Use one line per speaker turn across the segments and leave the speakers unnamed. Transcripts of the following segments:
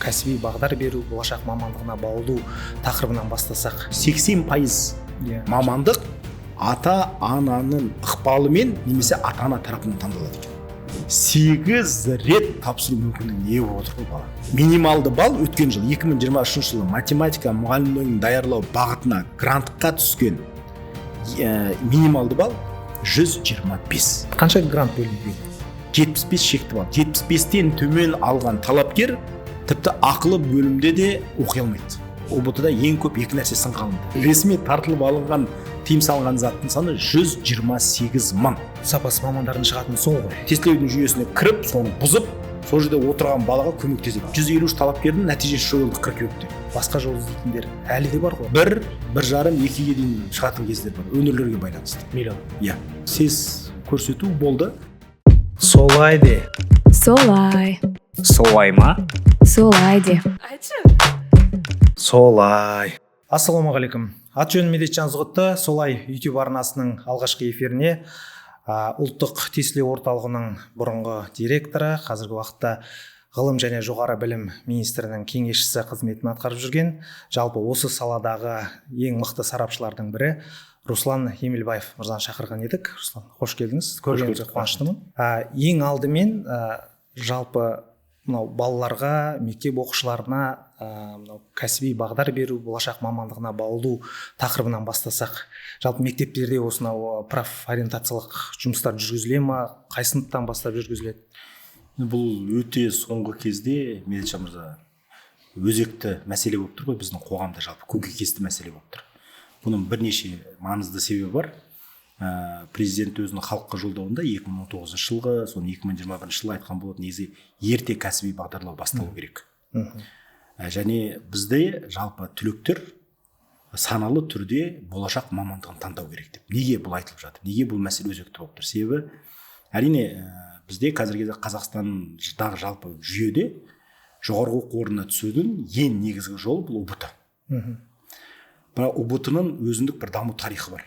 Кәсіби бағдар беру, болашақ мамандығына баулу тақырыбынан бастасақ.
80%
Иә.
Мамандық ата ананың ықпалымен немесе ата ана тарапынан таңдалады екен. 8 рет тапсыру мүмкіндігіне ие болып отыр ғой бала. Минималды балл өткен жыл, 2023 жылы математика мұғалімдерін даярлау бағытына грантқа түскен минималды балл 125.
Қанша грант бөлінді?
75 шекті балл. 75-тен төмен алған талапкер тіпті ақылы бөлімде де оқи алмайды. ҰБТ да ең көп екі нәрсе сынға алынды: ресми тартылып алынған, тыйым салынған заттың саны 128 мың.
Сапасыз мамандардың шығатыны сол ғой.
Тестілеудің жүйесіне кіріп, соны бұзып, сол жерде отырған балаға көмектеседі. 153 талапкердің нәтижесі жойылды қыркүйекте.
Басқа жол іздейтіндер әлі де бар ғой.
Бір, бір жарым, екіге дейін шығатын кездер бар, өңірлерге байланысты.
Миллион.
Иә, сес көрсету болды.
Солай де.
Солай.
Солай ма?
Солай де.
Солай.
Ассалаумағалейкум, аты жөнім Медетжан Зұғытты. Солай YouTube арнасының алғашқы эфиріне Ұлттық тестілеу орталығының бұрынғы директоры, қазіргі уақытта ғылым және жоғары білім министрінің кеңесшісі қызметін атқарып жүрген, жалпы осы саладағы ең мықты сарапшылардың бірі Руслан Емелбаев мырзаны шақырған едік. Руслан, қош келдіңіз, көргенімізге қуаныштымын. Ең алдымен жалпы мынау балаларға, мектеп оқушыларына мынау кәсіби бағдар беру, болашақ мамандығына баулу тақырыбынан бастасақ. Жалпы мектептерде осынау профориентациялық жұмыстар жүргізіле ма? Қай сыныптан бастап жүргізіледі?
Бұл өте соңғы кезде, Медетжан мырза, өзекті мәселе болып тұр ғой біздің қоғамда, жалпы көкейкесті мәселе болып тұр. Бұның бірнеше маңызды себебі бар. Президент өзінің халыққа жолдауында 2019 жылғы, соны 2021 жылы айтқан болатын: негізі ерте кәсіби бағдарлау басталу керек. Және бізде жалпы түлектер саналы түрде болашақ мамандығын таңдау керек деп. Неге бұл айтылып жатыр, неге бұл мәселе өзекті болып тұр? Себебі, әрине, бізде қазіргі кезде Қазақстандағы жалпы жүйеде жоғарғы оқу орнына түсудің ең негізгі жолы бұл ҰБТ. Бірақ ҰБТ ның өзіндік бір даму тарихы бар.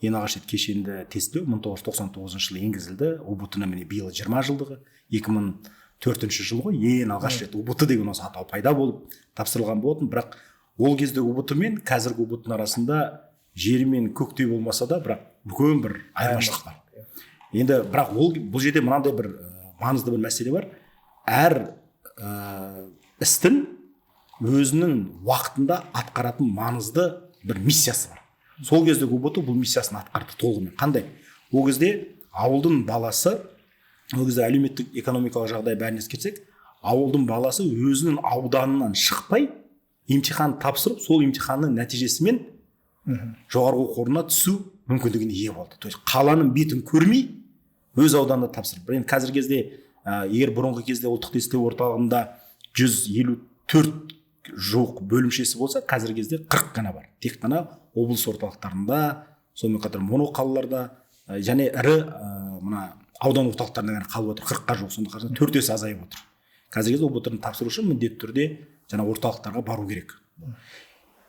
Ең алғаш рет кешенді тестілеу 1999 жылы енгізілді. ҰБТ ның міне биыл 20 жылдығы, 2004 жыл ғой ең алғаш рет ҰБТ деген осы атау пайда болып тапсырылған болатын. Бірақ ол кезде ҰБТ мен қазіргі ҰБТ ның арасында жер мен көктей болмаса да, бірақ үлкен бір айырмашылық бар енді. Бірақ ол бұл жерде мынандай бір маңызды бір мәселе бар: әр істің өзінің уақытында атқаратын маңызды бір миссиясы бар. Сол кездегі ҰБТ бұл миссиясын атқарды толығымен. Қандай? Ол кезде ауылдың баласы, ол кезде әлеуметтік экономикалық жағдай бәрін ескерсек, ауылдың баласы өзінің ауданынан шықпай емтихан тапсырып, сол емтиханның нәтижесімен жоғарғы оқу орнына түсу мүмкіндігіне ие болды. То есть қаланың бетін көрмей, өз ауданында тапсырып. Енді қазіргі кезде егер бұрынғы кезде Ұлттық тестілеу орталығында 154 жуық бөлімшесі болса, қазіргі кезде 40 қана бар. Тек қана облыс орталықтарында, сонымен қатар моноқалаларда және ірі мына аудан орталықтарында ғана қалып отыр 40-қа жуық. Сонда қарасаң, төрт есе азайып отыр. Қазіргі кезде ҰБТ ны тапсыру үшін міндетті түрде жаңа орталықтарға бару керек.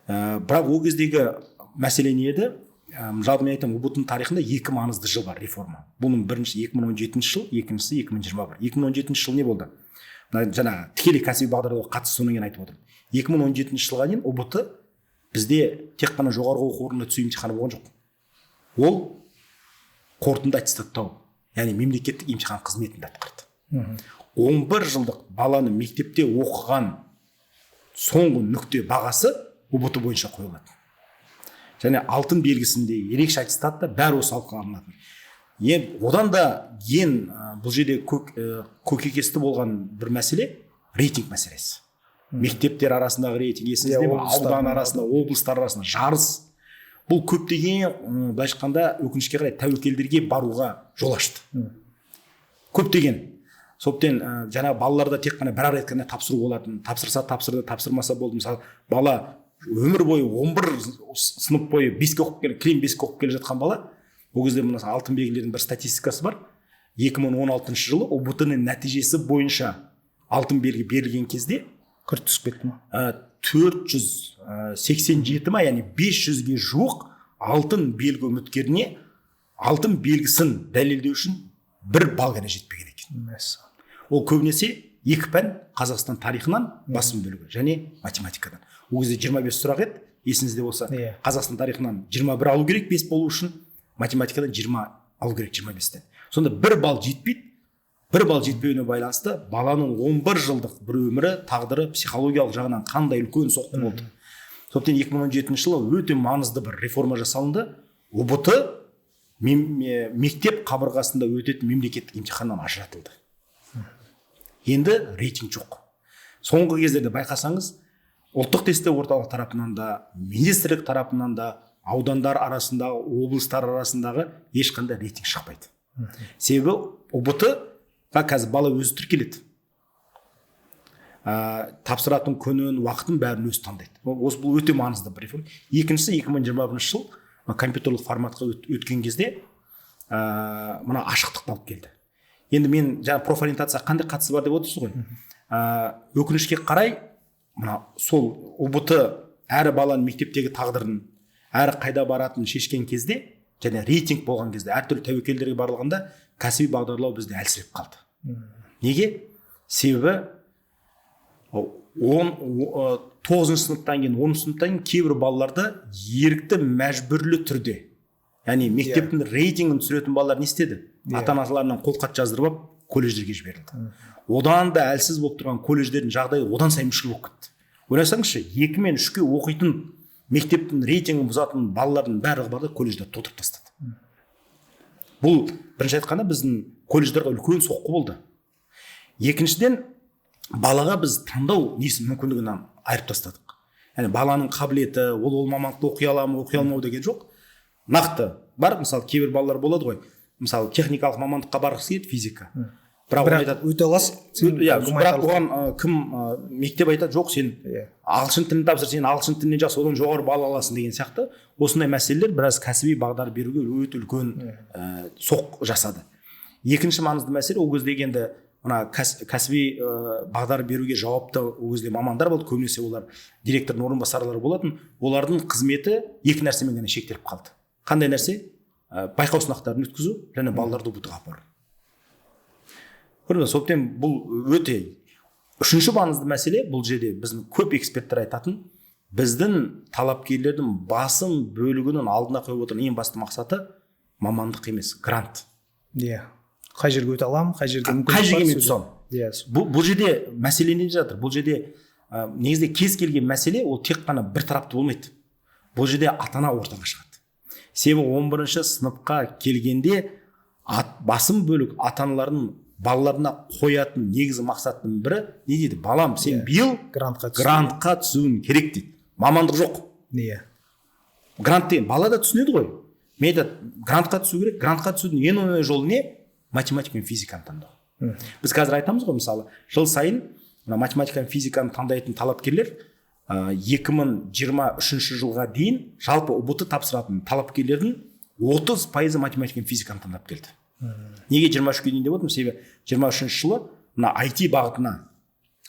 Бірақ ол кездегі мәселе не еді? Жалпы мен айтамын, ҰБТ ның тарихында екі маңызды жыл бар реформа. Бұның бірінші 2017 жыл, екіншісі 2021. 2017 жыл не болды? Мына жаңағы тікелей кәсіби бағдарлауға қатысты, содан кейін айтып отырмын. 2017 жылға дейін ҰБТ бізде тек қана жоғарғы оқу орнына түсу емтиханы болған жоқ, ол қорытынды аттестаттау, яғни мемлекеттік емтихан қызметін де атқарды. 11 жылдық баланы мектепте оқыған соңғы нүкте бағасы ҰБТ бойынша қойылады және алтын белгісінде, ерекше аттестатта, бәрі осы алынатын. Ең одан да ең бұл жерде көкейкесті болған бір мәселе – рейтинг мәселесі. Мектептер арасындағы рейтинг есіңізде
Иә,
ме?
Облыстардың.
Аудан арасында, облыстар арасында жарыс. Бұл көптеген, былайша айтқанда, өкінішке қарай, тәуекелдерге баруға жол ашты көптеген. Сондықтан жаңағы балаларда тек қана бір ақ рет қана тапсыру болатын. Тапсырса тапсырды, тапсырмаса болды. Мысалы, бала өмір бойы 11 сынып бойы беске оқып келе, кілең беске оқып келе жатқан бала, ол кезде мына алтын белгілердің бір статистикасы бар: 2016 жылы ҰБТ ның нәтижесі бойынша алтын белгі берілген кезде
Күрт түсіп кетті ма?
487 ма, яғни 500-ге жуық алтын белгі үміткеріне алтын белгісін дәлелдеу үшін 1 балл ғана жетпеген екен.
Мәссаған.
Ол көбінесе Екі пән: Қазақстан тарихынан басым бөлігі және математикадан. Ол кезде 25 сұрақ еді, есіңізде болса.
Иә.
Қазақстан тарихынан 21 алу керек 5 болу үшін, математикадан 20 алу керек 25-тен. Сонда бір балл жетпейді. Бір балл жетпеуіне байланысты баланың 11 жылдық бір өмірі, тағдыры, психологиялық жағынан қандай үлкен соққы болды. Сондықтан 2017 жылы өте маңызды бір реформа жасалынды. ҰБТ мектеп қабырғасында өтетін мемлекеттік емтиханнан ажыратылды. Енді рейтинг жоқ. Соңғы кездерде байқасаңыз, ұлттық тестілеу орталығы тарапынан да, министрлік тарапынан да аудандар арасындағы, облыстар арасындағы ешқандай рейтинг шықпайды. Себебі ҰБТ ға қазір бала өзі тіркеледі, тапсыратын күнін, уақытын, бәрін өзі таңдайды. Осы бұл өте маңызды бір реформа. Екіншісі, 2021 жыл мына компьютерлік форматқа өткен кезде мына ашықтықты алып келді. Енді мен жаңа профориентация қандай қатысы бар деп отырсыз ғой. Өкінішке қарай, мына сол ҰБТ әрі баланың мектептегі тағдырын, әрі қайда баратынын шешкен кезде және рейтинг болған кезде, әртүрлі тәуекелдерге барылғанда, кәсіби бағдарлау бізде әлсіреп қалды. Неге? Себебі он тоғызыншы сыныптан кейін, 10-сыныптан кейін кейбір балаларды ерікті, мәжбүрлі түрде, яғни мектептің рейтингін түсіретін балалар не істеді? Ата аналарынан қолхат жаздырып алып, колледждерге жіберілді. Одан да әлсіз болып тұрған колледждердің жағдайы одан сайын мүшкіл болып кетті. Ойласаңызшы, екі мен үшке оқитын, мектептің рейтингін бұзатын балалардың барлығы бар да, колледждерді толтырып тастады. Бұл, бірінші айтқанда, біздің колледждерге үлкен соққы болды. Екіншіден, балаға біз таңдау несі, мүмкіндігінен айырып тастадық. Яғни баланың қабілеті, ол мамандықты оқи ала ма, оқи алмау деген жоқ, нақты бар. Мысалы, кейбір балалар болады ғой, мысалы, техникалық мамандыққа барғысы келеді, физика, бірақ ол
Бірақ
айтады
өте аласың сен.
Иә, бірақ
Гуманитарлық.
оған кім, мектеп айтады: «Жоқ, сен ағылшын тілін тапсыр, сен ағылшын тілінен жақсы, одан жоғары балл аласың» деген сияқты. Осындай мәселелер біраз кәсіби бағдар беруге өте үлкен соққы жасады. Екінші маңызды мәселе, ол кездегі енді мына кәсіби бағдар беруге жауапты ол кезде мамандар болды, көбінесе олар директордың орынбасарлары болатын. Олардың қызметі екі нәрсемен ғана шектеліп қалды. Қандай нәрсе? Байқау сынақтарын өткізу және балаларды ҰБТ ға апару. Көрдіңіз бе? Сондықтан бұл өте үшінші маңызды мәселе. Бұл жерде біздің көп эксперттер айтатын, біздің талапкерлердің басым бөлігінің алдына қойып отырған ең басты мақсаты мамандық емес, грант.
Иә, қай жерге өте аламын, қай жерге мүмкіндік
Қай жерге
бар,
мен
сол
түсе аламын? Бұл жерде мәселе неде жатыр? Бұл жерде негізінде кез келген мәселе ол тек қана бір тарапты болмайды. Бұл жерде ата ана ортаға шығады. Себебі 11 сыныпқа келгенде басым бөлік ата аналардың балаларына қоятын негізгі мақсаттың бірі не дейді? «Балам, сен биыл
Грантқа түсу.
грантқа түсуің керек», – дейді. Мамандық жоқ. Грант деген бала да түсінеді ғой. Мен айтады: грантқа түсу керек. Грантқа түсудің ең оңай жолы не? Математика мен физиканы таңдау. Біз қазір айтамыз ғой, мысалы, жыл сайын мына математика мен физиканы таңдайтын талапкерлер, 2023 жылға дейін жалпы ҰБТ тапсыратын талапкерлердің 30%-ы математика мен физиканы таңдап келді. Неге 23-ке дейін деп отырмын? Себебі 23 жылы мына IT бағытына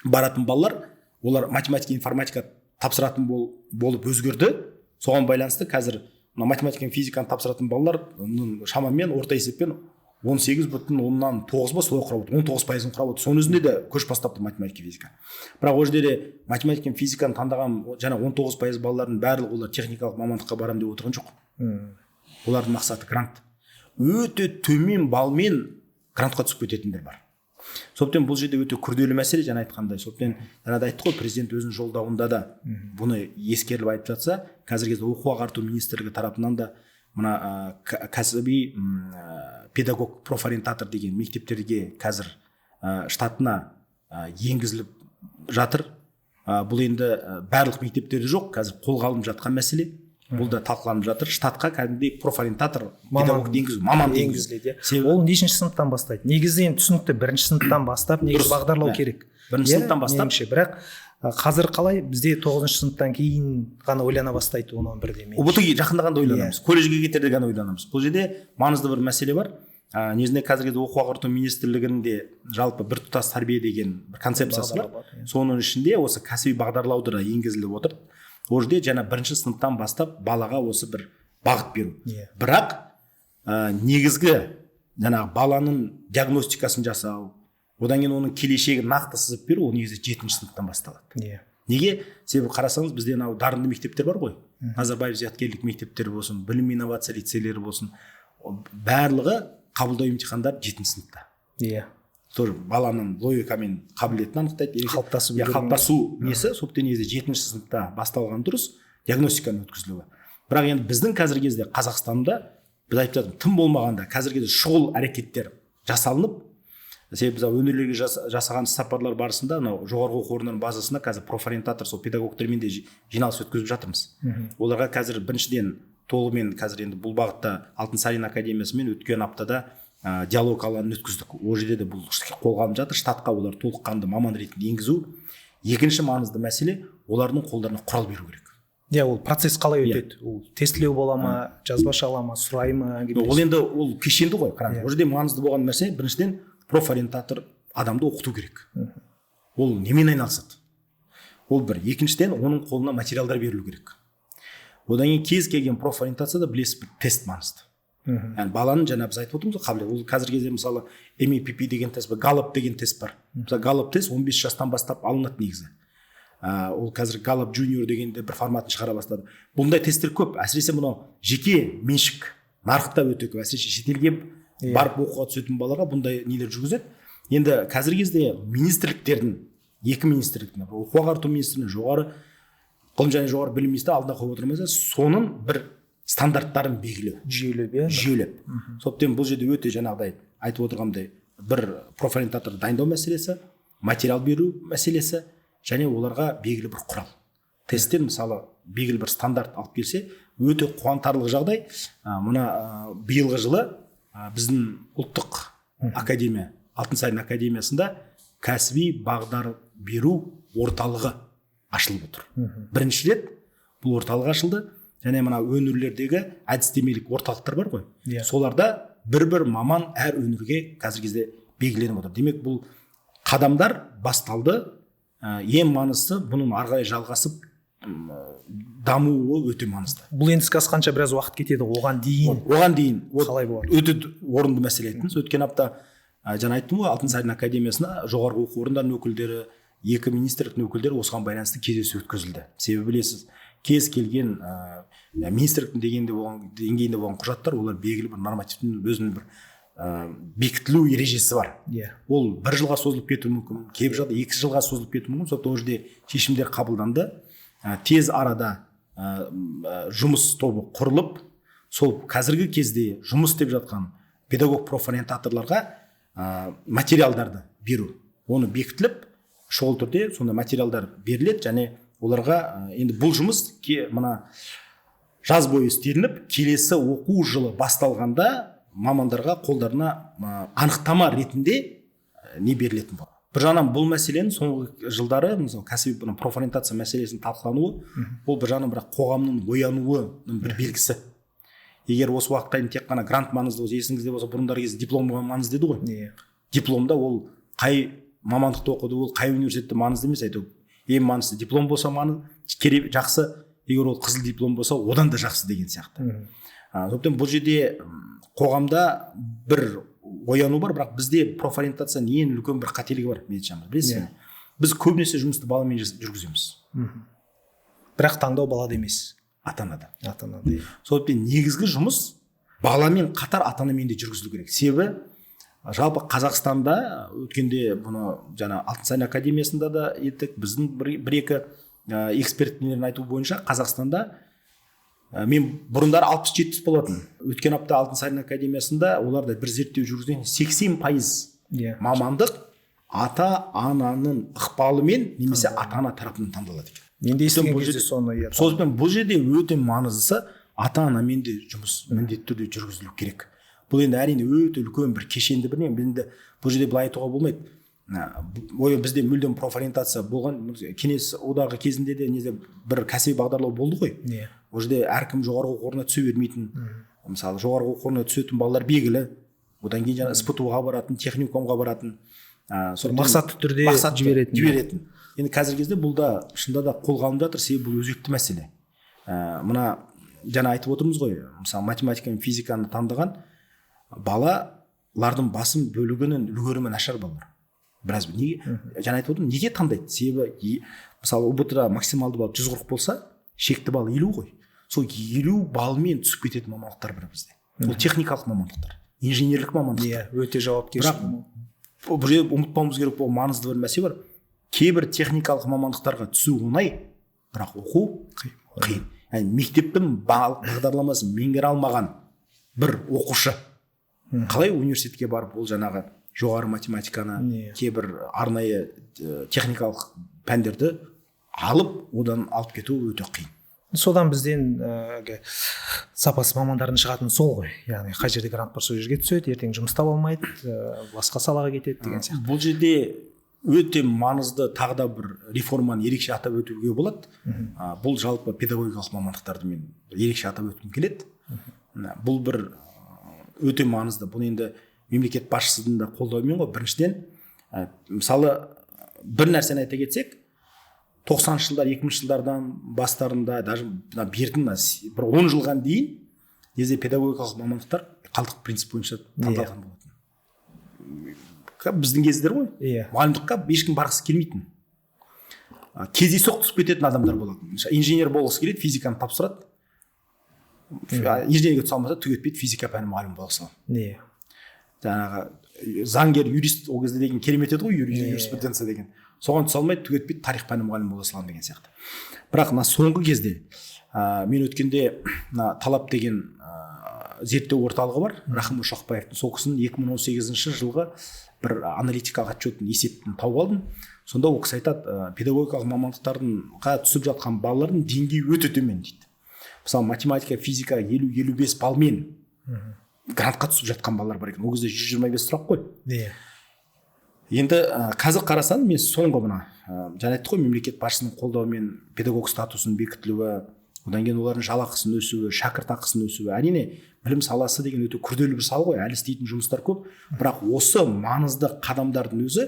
баратын балалар, олар математика, информатика тапсыратын болып өзгерді. Соған байланысты қазір мына математика мен физиканы тапсыратын балалар шамамен орта есеппен 18,9 ба, солай құрап отыр, 19%-ын құрап отыр. Соның өзінде де көш бастап тұр математика, физика. Бірақ ол жерде де математика мен физиканы таңдаған жаңа 19% балалардың барлығы олар техникалық мамандыққа барамын деп отырған жоқ. Олардың мақсаты грант. Өте төмен балмен грантқа түсіп кететіндер бар. Сондықтан бұл жерде өте күрделі мәселе, жаңа айтқандай. Сондықтан жаңа да айттық қой, президент өзінің жолдауында да бұны ескеріліп айтып жатса, қазіргі кезде оқу ағарту министрлігі тарапынан да мына кәсіби педагог профориентатор деген мектептерге қазір штатына енгізіліп жатыр. Бұл енді барлық мектептерде жоқ, қазір қолға алынып жатқан мәселе. Бұл да талқыланып жатыр, штатқа кәдімгідей профориентатор педагогты енгізу, маманды енгізу.
Енгізіледі, иә. Ол нешінші сыныптан бастайды негізі? Енді түсінікті, бірінші сыныптан бастап негізі бағдарлау керек.
Бірінші
Иә,
сыныптан бастап.
меніңше. Бірақ қазір қалай, бізде тоғызыншы сыныптан кейін ғана ойлана бастайды, он, 11-де меніңше.
ҰБТ жақындағанда ойланамыз, колледжге кетерде ғана ойланамыз. Бұл жерде маңызды бір мәселе бар. Негізінде қазіргі кезде оқу ағарту министрлігінде жалпы бір тұтас тәрбие деген бір концепциясы бар.
Бағдарлама бар, иә.
Соның ішінде осы кәсіби бағдарлауды да енгізіліп отыр. Ол жерде жаңа бірінші сыныптан бастап балаға осы бір бағыт беру. Бірақ негізгі жаңағы баланың диагностикасын жасау. Одан кейін оның келешегін нақты сызып беру, ол негізі 7 сыныптан басталады.
Иә.
Неге? Себебі қарасаңыз, бізде мынау дарынды мектептер бар ғой. Назарбаев зияткерлік мектептері болсын, білім инновация лицейлері болсын, барлығы қабылдау емтихандары 7 сыныпта.
Иә.
Тоже баланың логикамен қабілетін анықтайды.
Қалыптасу,
қалыптасу несі, сондықтан негізі 7 сыныпта басталған дұрыс, диагностиканың өткізілуі. Бірақ енді біздің қазіргі кезде Қазақстанда, біз айтып жатырмыз, тым болмағанда қазіргі кезде шұғыл әрекеттер жасалынып, себебі біз өңірлерге жасаған іс-сапарлар барысында мынау жоғарғы оқу орындарының базасында қазір профориентатор, сол педагогтермен де жиналыс өткізіп жатырмыз. Оларға қазір біріншіден толығымен қазір енді бұл бағытта Алтынсарин академиясымен өткен аптада диалог алаңын өткіздік. Ол жерде де бұл қолға алынып жатыр, штатқа олар толыққанды маман ретінде енгізу. Екінші маңызды мәселе, олардың қолдарына құрал беру керек.
Иә, ол процесс қалай өтеді? Ол тестілеу бола ма, жазбаша ала ма, сұрай ма?
Ол енді ол кешенді ғой, қараңыз. Ол жерде маңызды болған нәрсе, біріншіден профориентатор адамды оқыту керек. Ол немен айналысады? Ол бір. Екіншіден, оның қолына материалдар берілу керек. Одан кейін кез келген профориентацияда білесіз, бір тест маңызды. Яғни баланың, жаңа біз айтып отырмыз ғой, қабілет. Ол қазіргі кезде мысалы МИПП деген тест бар, Галлоп деген тест бар. Мысалы Галлоп тест 15 жастан бастап алынады негізі. Ол қазір Галлоп Джуниор дегенде бір форматын шығара бастады. Бұндай тесттер көп, әсіресе мынау жеке меншік нарықта өте көп, әсіресе шетелге барып оқуға түсетін балаларға бұндай нелер жүргізеді. Енді қазіргі кезде министрліктердің, екі министрліктің, оқу ағарту министрлігінің, жоғары ғылым және жоғары білім министрі алдына қойып отырмыз, соның бір стандарттарын белгілеу,
жүйелеп, иә,
жүйелеп. Сондықтан бұл жерде өте жаңағыдай айтып отырғандай бір профориентатор дайындау мәселесі, материал беру мәселесі және оларға белгілі бір құрал. Тесттен мысалы белгілі бір стандарт алып келсе, өте қуантарлық жағдай. Мына биылғы жылы біздің ұлттық академия, Алтынсарин академиясында кәсіби бағдар беру орталығы ашылып отыр. Бірінші рет бұл орталық ашылды. Және мына өңірлердегі әдістемелік орталықтар бар ғой. Соларда бір-бір маман әр өңірге қазіргі кезде белгіленіп отыр. Демек, бұл қадамдар басталды. Ең маңыздысы бұның ары қарай жалғасып дамуы өте маңызды.
Бұл енді іске асқанша біраз уақыт кетеді. Оған дейін.
Оған дейін
қалай болады?
Өте орынды мәселе айттыңыз. Өткен апта жаңа айттым ғой, Алтынсарин академиясына жоғарғы оқу орындарының өкілдері, екі министрліктің өкілдері осыған байланысты кездесу өткізілді. Себебі білесіз, кез келген министрліктің деңгейінде болған құжаттар, олар белгілі бір нормативтің өзінің бір бекітілу ережесі бар. Ол бір жылға созылып кетуі мүмкін, кейбір жағдайда 2 жылға созылып кетуі мүмкін. Сондықтан ол жерде шешімдер қабылданды. Тез арада жұмыс тобы құрылып, сол қазіргі кезде жұмыс істеп жатқан педагог профориентаторларға материалдарды беру, оны бекітіліп, шұғыл түрде сондай материалдар беріледі және оларға енді бұл жұмыс мына жаз бойы істелініп, келесі оқу жылы басталғанда мамандарға қолдарына анықтама ретінде не берілетін болады. Бір жағынан бұл мәселенің соңғы жылдары, мысалы, кәсіби профориентация мәселесінің талқылануы, бұл бір жағынан бірақ қоғамның оянуының бір белгісі. Егер осы уақытқа дейін тек қана грант маңызды болса, есіңізде болса, бұрындары кезде диплом маңызды еді ғой. Дипломда ол қай мамандықты оқыды, ол қай университетте маңызды емес, әйтеуір ең маңыздысы диплом болса маңызды, жақсы, егер ол қызыл диплом болса, одан да жақсы деген сияқты. Сондықтан бұл жерде қоғамда бір ояну бар, бірақ бізде профориентацияның ең үлкен бір қателігі бар, Медетжан, білесіз бе? Біз көбінесе жұмысты баламен жүргіземіз.
Бірақ таңдау балада емес,
ата-анада.
Ата-анада.
Сондықтан негізгі жұмыс баламен қатар ата-анамен де жүргізілу керек. Себебі жалпы Қазақстанда өткенде бұны жаңа Алтынсарин академиясында да еттік, біздің бір-екі эксперттердің айтуы бойынша Қазақстанда мен бұрындары 60-70 болатын. Өткен апта Алтынсарин академиясында олар да бір зерттеу жүргізген, 80% мамандық ата-ананың ықпалымен немесе ата-ана тарапынан таңдалады екен.
Енді естіген кезде соны.
Сондықтан бұл жерде өте маңыздысы ата-анамен де жұмыс міндетті түрде жүргізілу керек. Бұл енді әрине өте үлкен бір кешенді бір не. Енді бұл жерде былай айтуға болмайды. Ой, бізде мүлдем профориентация болған, Кеңес одағы кезінде де неде бір кәсіби бағдарлау болды ғой. Ол жерде әркім жоғарғы оқу орнына түсе бермейтін. Мысалы, жоғарғы оқу орнына түсетін балалар белгілі. Одан кейін жаңа СПТУ-ға баратын, техникумға баратын,
мақсатты түрде жіберетін.
Енді қазіргі кезде бұл да шынында да қолға алынып жатыр, себебі бұл өзекті мәселе. Мына жаңа айтып отырмыз ғой, мысалы, математика мен физиканы таңдаған балалардың басым бөлігінің үлгерімі нашар балалар. Біраз неге? Жаңа айтып отырмын, неге таңдайды? Себебі мысалы ҰБТ-да максималды балл 140 болса, шекті балл 50 ғой. Сол 50 баллмен түсіп кететін мамандықтар бар бізде. Ол техникалық мамандықтар, инженерлік мамандықтар.
Иә, өте жауапкершілік.
Бірақ бұл жерде ұмытпауымыз керек болған маңызды бір мәселе бар. Кейбір техникалық мамандықтарға түсу оңай, бірақ оқу қиын. Яғни мектептің бағдарламасын меңгере алмаған бір оқушы қалай университетке барып ол жаңағы жоғары математиканы, кейбір арнайы техникалық пәндерді алып, одан алып кету өте қиын.
Содан бізден сапасыз мамандардың шығатыны сол ғой. Яғни қай жерде грант бар, сол жерге түседі, ертең жұмыс таба алмайды, басқа салаға кетеді деген сияқты.
Бұл жерде өте маңызды тағы да бір реформаны ерекше атап өтуге болады. Бұл жалпы педагогикалық мамандықтарды мен ерекше атап өткім келеді. Бұл бір өте маңызды. Бұл енді мемлекет басшысының да қолдауымен ғой. Біріншіден, мысалы бір нәрсені айта кетсек, 90-шы жылдар, 2000-ші жылдардан бастарында, даже бертін бір 10 жылға дейін кезде педагогикалық мамандықтар қалдық принцип бойынша таңдалған болатын. Біздің кездер ғой. Мұғалімдікке ешкім барғысы келмейтін. Кездейсоқ түсіп кететін адамдар болатын. Инженер болғысы келеді, физиканы тапсырады. Инженерге түсе алмаса, түк етпейді, физика пәні мұғалімі бола салады. Жаңағы заңгер, юрист ол кезде деген керемет еді ғой, юриспруденция деген. Соған түсе алмайды, түк етпейді, тарих пәні мұғалімі бола саламын деген сияқты. Бірақ мына соңғы кезде мен өткенде мына Талап деген зерттеу орталығы бар, Рахым Ошақбаевтың, сол кісінің 2018 жылғы бір аналитикалық отчетін, есептін тауып алдым. Сонда ол кісі айтады, педагогикалық мамандықтарға түсіп жатқан балалардың деңгейі өте төмен дейді. Мысалы математика, физика 50-55 балмен грантқа түсіп жатқан балалар бар екен. Ол кезде 125 сұрақ қой. Енді қазір қарасаң, мен соңғы мына жаңа айттық қой, мемлекет басшысының қолдауымен педагог статусының бекітілуі, одан кейін олардың жалақысының өсуі, шәкіртақысының өсуі. Әрине, білім саласы деген өте күрделі бір сала ғой, әлі істейтін жұмыстар көп. Бірақ осы маңызды қадамдардың өзі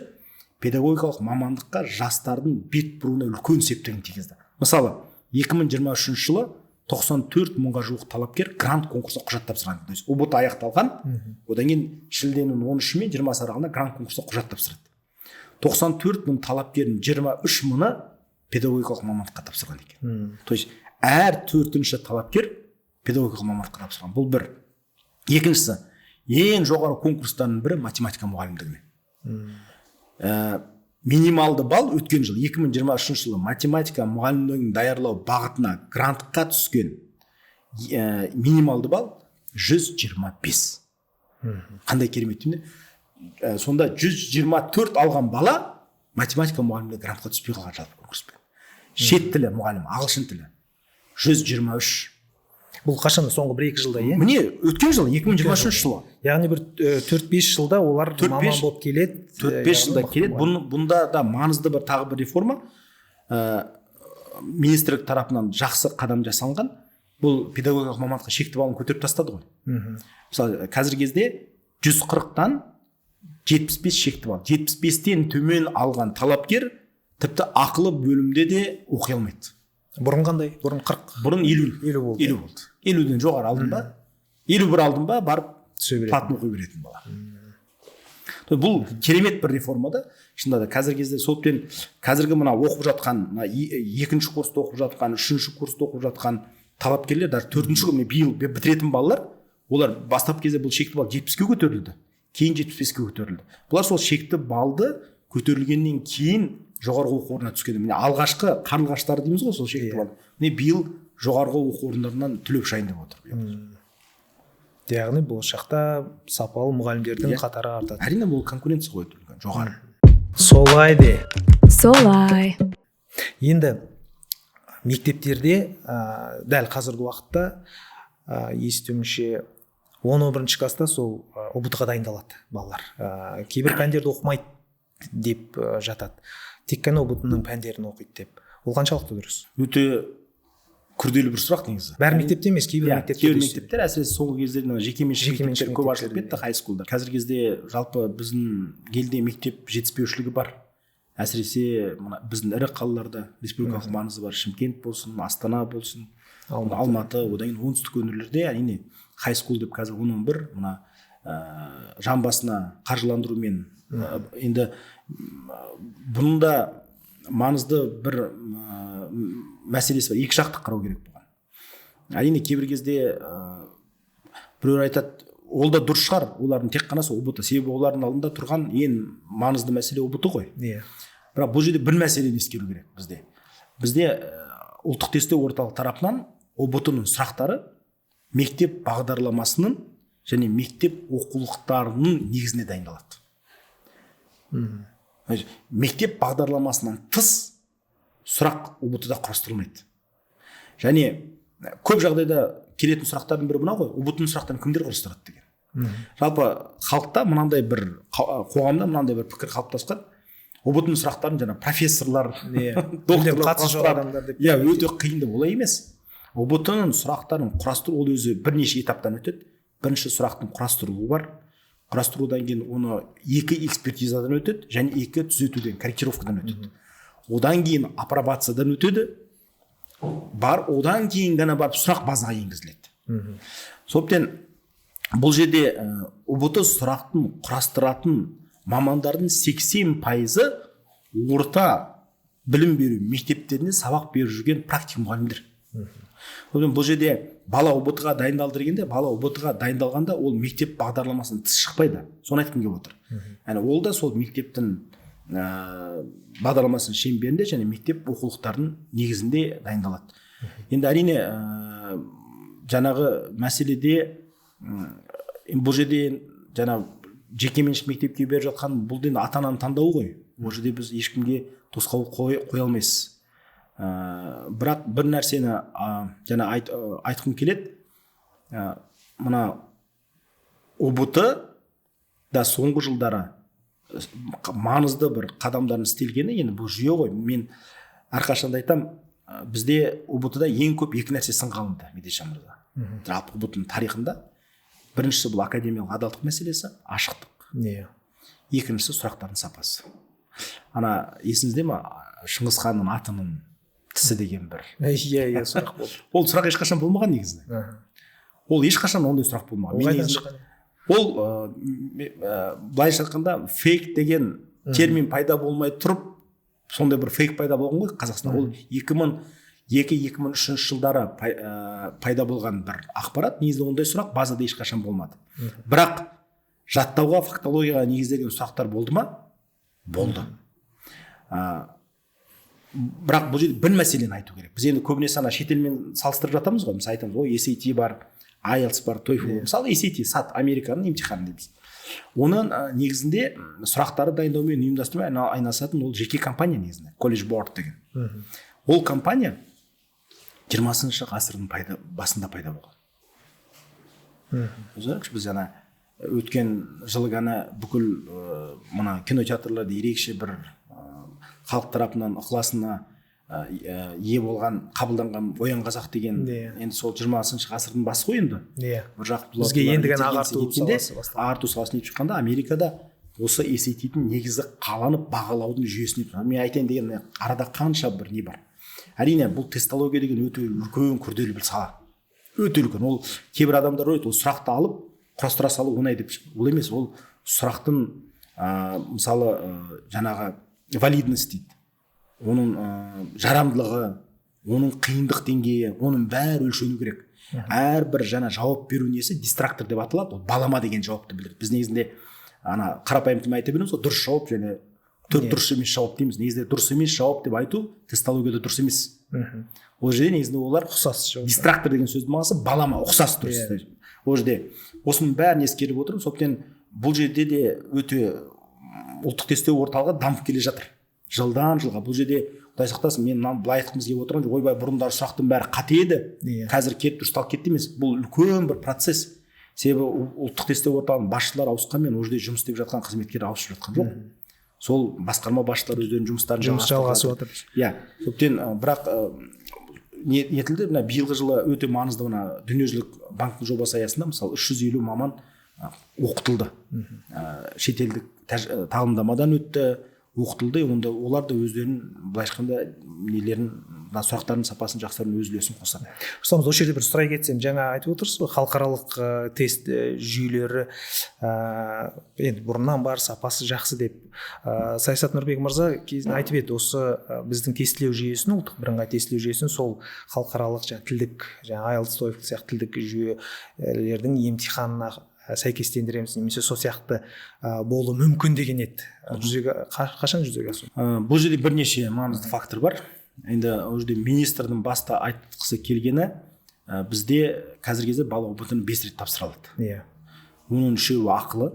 педагогикалық мамандыққа жастардың бет бұруына үлкен септігін тигізді. Мысалы, 2023 жылы 94 мыңға жуық талапкер грант конкурсына құжат тапсырған. То есть ҰБТ аяқталған, одан кейін шілденің 13 мен 20 аралығында грант конкурсына құжат тапсырады. 94 мың талапкердің 23 мыңы педагогикалық мамандыққа тапсырған екен. То есть әр төртінші талапкер педагогикалық мамандыққа тапсырған. Бұл бір. Екіншісі, ең жоғары конкурстардың бірі математика мұғалімдігіне. Минималды балл өткен жыл 2023 жылы математика мұғалімдігін даярлау бағытына грантқа түскен минималды балл 125. Қандай керемет деймін. Сонда 124 алған бала математика мұғалімдігі грантқа түспей қалған жалпы конкурспен. Шет тілі мұғалім, ағылшын тілі 123.
Бұл қашан, соңғы 1-2 жылда, е?
Міне, өткен жыл 2023 жылы.
Яғни бір 4-5 жылда олар маман болып келеді.
4-5 жылда келеді. Бұнда да маңызды бір тағы бір реформа. Министрлік тарапынан жақсы қадам жасалынған. Бұл педагогикалық мамандыққа шекті балын көтеріп тастады ғой. Мысалы, қазіргі кезде 140-тан 75 шекті балл. 75-тен төмен алған талапкер тіпті ақылы бөлімде де оқи алмайды.
Бұрын қандай? Бұрын 40.
Бұрын 50.
50 болды.
50 болды. 50-ден жоғары алдым ба? 51 алдым ба? Барып
түсе беретін.
Платно оқи беретін бала. Бұл керемет бір реформа да. Шынында да қазіргі кезде соттен қазіргі мына оқып жатқан, мына екінші курста оқып жатқан, үшінші курста оқып жатқан талапкерлер, даже төртінші курс биыл бітіретін балалар, олар бастапқы кезде бұл шекті балл 70-ке көтерілді, кейін 75-ке көтерілді. Бұлар сол шекті баллды көтерілгеннен кейін жоғарғы оқу орнына түскен. Міне алғашқы қарлығаштар дейміз ғой сол шекті балл. Міне биыл жоғарғы оқу орындарынан түлеп шайын деп отыр.
Яғни болашақта сапалы мұғалімдердің қатары артады.
Әрине, бұл конкуренция ғой үлкен, жоғары.
Солай де.
Солай.
Енді мектептерде дәл қазіргі уақытта естуімше 10-11 класста сол ҰБТ-ға дайындалады балалар. Кейбір пәндерді оқымайды деп жатады. Тек қана ҰБТ-ның пәндерін оқиды деп. Ол қаншалықты дұрыс?
Өте күрделі бір сұрақ негізі.
Бәр мектепте емес, кейбір мектепте.
Кейбір мектептер, әсіресе соңғы кездері жекеменшік мектептер көп ашылып кетті, хай скулдар. Қазіргі кезде жалпы біздің елде мектеп жетіспеушілігі бар. Әсіресе мына біздің ірі қалаларда республикалық маңызы бар, Шымкент болсын, Астана болсын, Алматы, одан кейін оңтүстік өңірлерде әрине хай скул деп қазір 10-11 мына жан басына қаржыландырумен. Енді бұның да маңызды бір мәселесі бар, екі жақты қарау керек бұған. Әрине кейбір кезде біреулер айтады, ол да дұрыс шығар, олардың тек қана сол ҰБТ, себебі олардың алдында тұрған ең маңызды мәселе ҰБТ ғой.
Иә.
Бірақ бұл жерде бір мәселені ескеру керек бізде. Бізде ұлттық тестілеу орталығы тарапынан ҰБТ-ның сұрақтары мектеп бағдарламасының және мектеп оқулықтарының негізінде дайындалады. Мектеп бағдарламасынан тыс сұрақ ҰБТ-да құрастырылмайды. Және көп жағдайда келетін сұрақтардың бірі мынау ғой, ҰБТ-ның сұрақтарын кімдер құрастырады деген. Жалпы халықта мынандай бір, қоғамда мынандай бір пікір қалыптасқан, ҰБТ-ның сұрақтарын жаңа профессорлар, докторлар
қатысы жоқ адамдар деп.
Иә, өте қиын деп, олай емес. ҰБТ-ның сұрақтарын құрастыру ол өзі бірнеше этаптан өтеді. Бірінші сұрақтың құрастырылуы бар. Құрастырудан кейін оны екі экспертизадан өтеді және екі түзетуден, корректировкадан өтеді. Одан кейін апробациядан өтеді. Бар, одан кейін ғана барып сұрақ базаға енгізіледі. Сондықтан бұл жерде ҰБТ сұрақтың құрастыратын мамандардың 80% орта білім беру мектептерінде сабақ беріп жүрген практик мұғалімдер. Сондықтан бұл жерде бала ҰБТ-ға дайындалды дегенде, бала ҰБТ-ға дайындалғанда ол мектеп бағдарламасынан тыс шықпайды. Соны айтқым келіп отыр. Яғни ол да сол мектептің бағдарламасының шеңберінде және мектеп оқулықтарының негізінде дайындалады. Енді әрине жаңағы мәселеде бұл жерде жаңа жекеменшік мектепке беріп жатқан бұл енді ата-ананың таңдауы ғой. Ол жерде біз ешкімге тосқауыл қоя алмайсыз. Бірақ бір нәрсені жаңа айтқым келеді. Мына ҰБТ да соңғы жылдары маңызды бір қадамдардың істелгені, енді бұл жүйе ғой. Мен әрқашанда айтам, бізде ҰБТ-да ең көп екі нәрсе сынға алынды, Медетжан мырза. Жалпы ҰБТ-ның тарихында біріншісі бұл академиялық адалдық мәселесі, ашықтық. Екіншісі сұрақтардың сапасы. Ана есіңізде ме, Шыңғыс ханның атының тісі деген бір.
Иә, сұрақ болды.
Ол сұрақ ешқашан болмаған негізінде. Ол ешқашан ондай сұрақ болмаған.
Ол қайдан шыққан?
Ол былайша айтқанда фейк деген термин пайда болмай тұрып, сондай бір фейк пайда болған ғой Қазақстанда. Ол 2002-2003 жылдары пайда болған бір ақпарат. Негізінде ондай сұрақ базада ешқашан болмады. Бірақ жаттауға, фактологияға негізделген сұрақтар болды ма? Болды. Бірақ бұл жерде бір мәселені айту керек. Біз енді көбінесе ана шетелмен салыстырып жатамыз ғой. Мысалы айтамыз, ой, SAT бар, IELTS бар, TOEFL. Мысалы SAT, SAT, Американың емтиханы дейміз. Оның негізінде сұрақтары дайындаумен, ұйымдастырумен айналысатын ол жеке компания негізінде, College Board деген. Ол компания 20-шы ғасырдың басында пайда болған. Өзіңізше біз ана өткен жылы ғана бүкіл мына кинотеатрларда ерекше бір халық тарапынан ықыласына ие болған, қабылданған Оян қазақ деген, енді сол 20-шы ғасырдың басы ғой енді. Бір жақ
Бізге
бұлар
енді ғана
интеллигенция
ағарту
кеткенде,
саласы басталды.
Ағарту саласы нетіп шыққанда Америкада осы SAT-дің негізі қаланып бағалаудың жүйесіне, мен айтайын деген, арада қанша бір не бар. Әрине, бұл тестология деген өте үлкен күрделі бір сала. Өте үлкен. Ол кейбір адамдар ойлайды, ол сұрақты алып құрастыра салу оңай деп. Ол емес, ол сұрақтың, мысалы, жаңағы валидность дейді. Оның жарамдылығы, оның қиындық деңгейі, оның бәрі өлшену керек. Әрбір жаңа жауап беру несі дистрактор деп аталады, ол балама деген жауапты білдіреді. Біз негізінде ана қарапайым тілмен айта береміз ғой, дұрыс жауап және төрт дұрыс емес жауап дейміз. Негізінде дұрыс емес жауап деп айту тестологияда дұрыс емес. Ол жерде негізінде олар
ұқсас жауап.
Дистрактор деген сөздің мағынасы балама, ұқсас дұрыс. Ол жерде осының бәрін ескеріп отырмын. Сондықтан бұл жерде де өте ұлттық тестілеу орталығы дамып келе жатыр. Жылдан жылға бұл жерде Құдай сақтасын, мен мынаны былай айтқымыз келіп отырған жоқ, ойбай, бұрындары сұрақтың бәрі қате еді, қазір келіп дұрысталып кетті емес. Бұл үлкен бір процесс. Себебі ұлттық тестілеу орталығының басшылары ауысқанмен ол жерде жұмыс істеп жатқан қызметкер ауысып жатқан жоқ. Сол басқарма басшылары өздерінің жұмыстарын
Жұмыс
жалғастырып
жалғасып
жатыр.
жатыр.
Иә, сондықтан, бірақ, нетілді, мына биылғы жылы өте маңызды мына дүниежүзілік банктің жобасы аясында мысалы 350 маман, оқытылды. Шетелдік тағылымдамадан өтті, оқытылды. Онда олар да өздерінің былайша айтқанда нелерін Мына сұрақтардың сапасын жақсартудың өз үлесін қосады.
Ұстазымыз, осы жерде бір сұрай кетсем, жаңа айтып отырсыз ғой, халықаралық тест жүйелері енді бұрыннан бар, сапасы жақсы деп. Саясат Нұрбек мырза кезінде айтып еді, осы біздің тестілеу жүйесін, ұлттық бірыңғай тестілеу жүйесін сол халықаралық жаңа тілдік, жаңа IELTS, TOEFL сияқты тілдік жүйелердің емтиханына сәйкестендіреміз немесе сол сияқты болуы мүмкін деген еді. Жүзеге қашан жүзеге асу?
Бұл жерде бірнеше маңызды фактор бар. Енді ол жерде министрдің баста айтқысы келгені, бізде қазіргі кезде бала ҰБТ-ны 5 рет тапсыра алады. Оның үшеуі ақылы.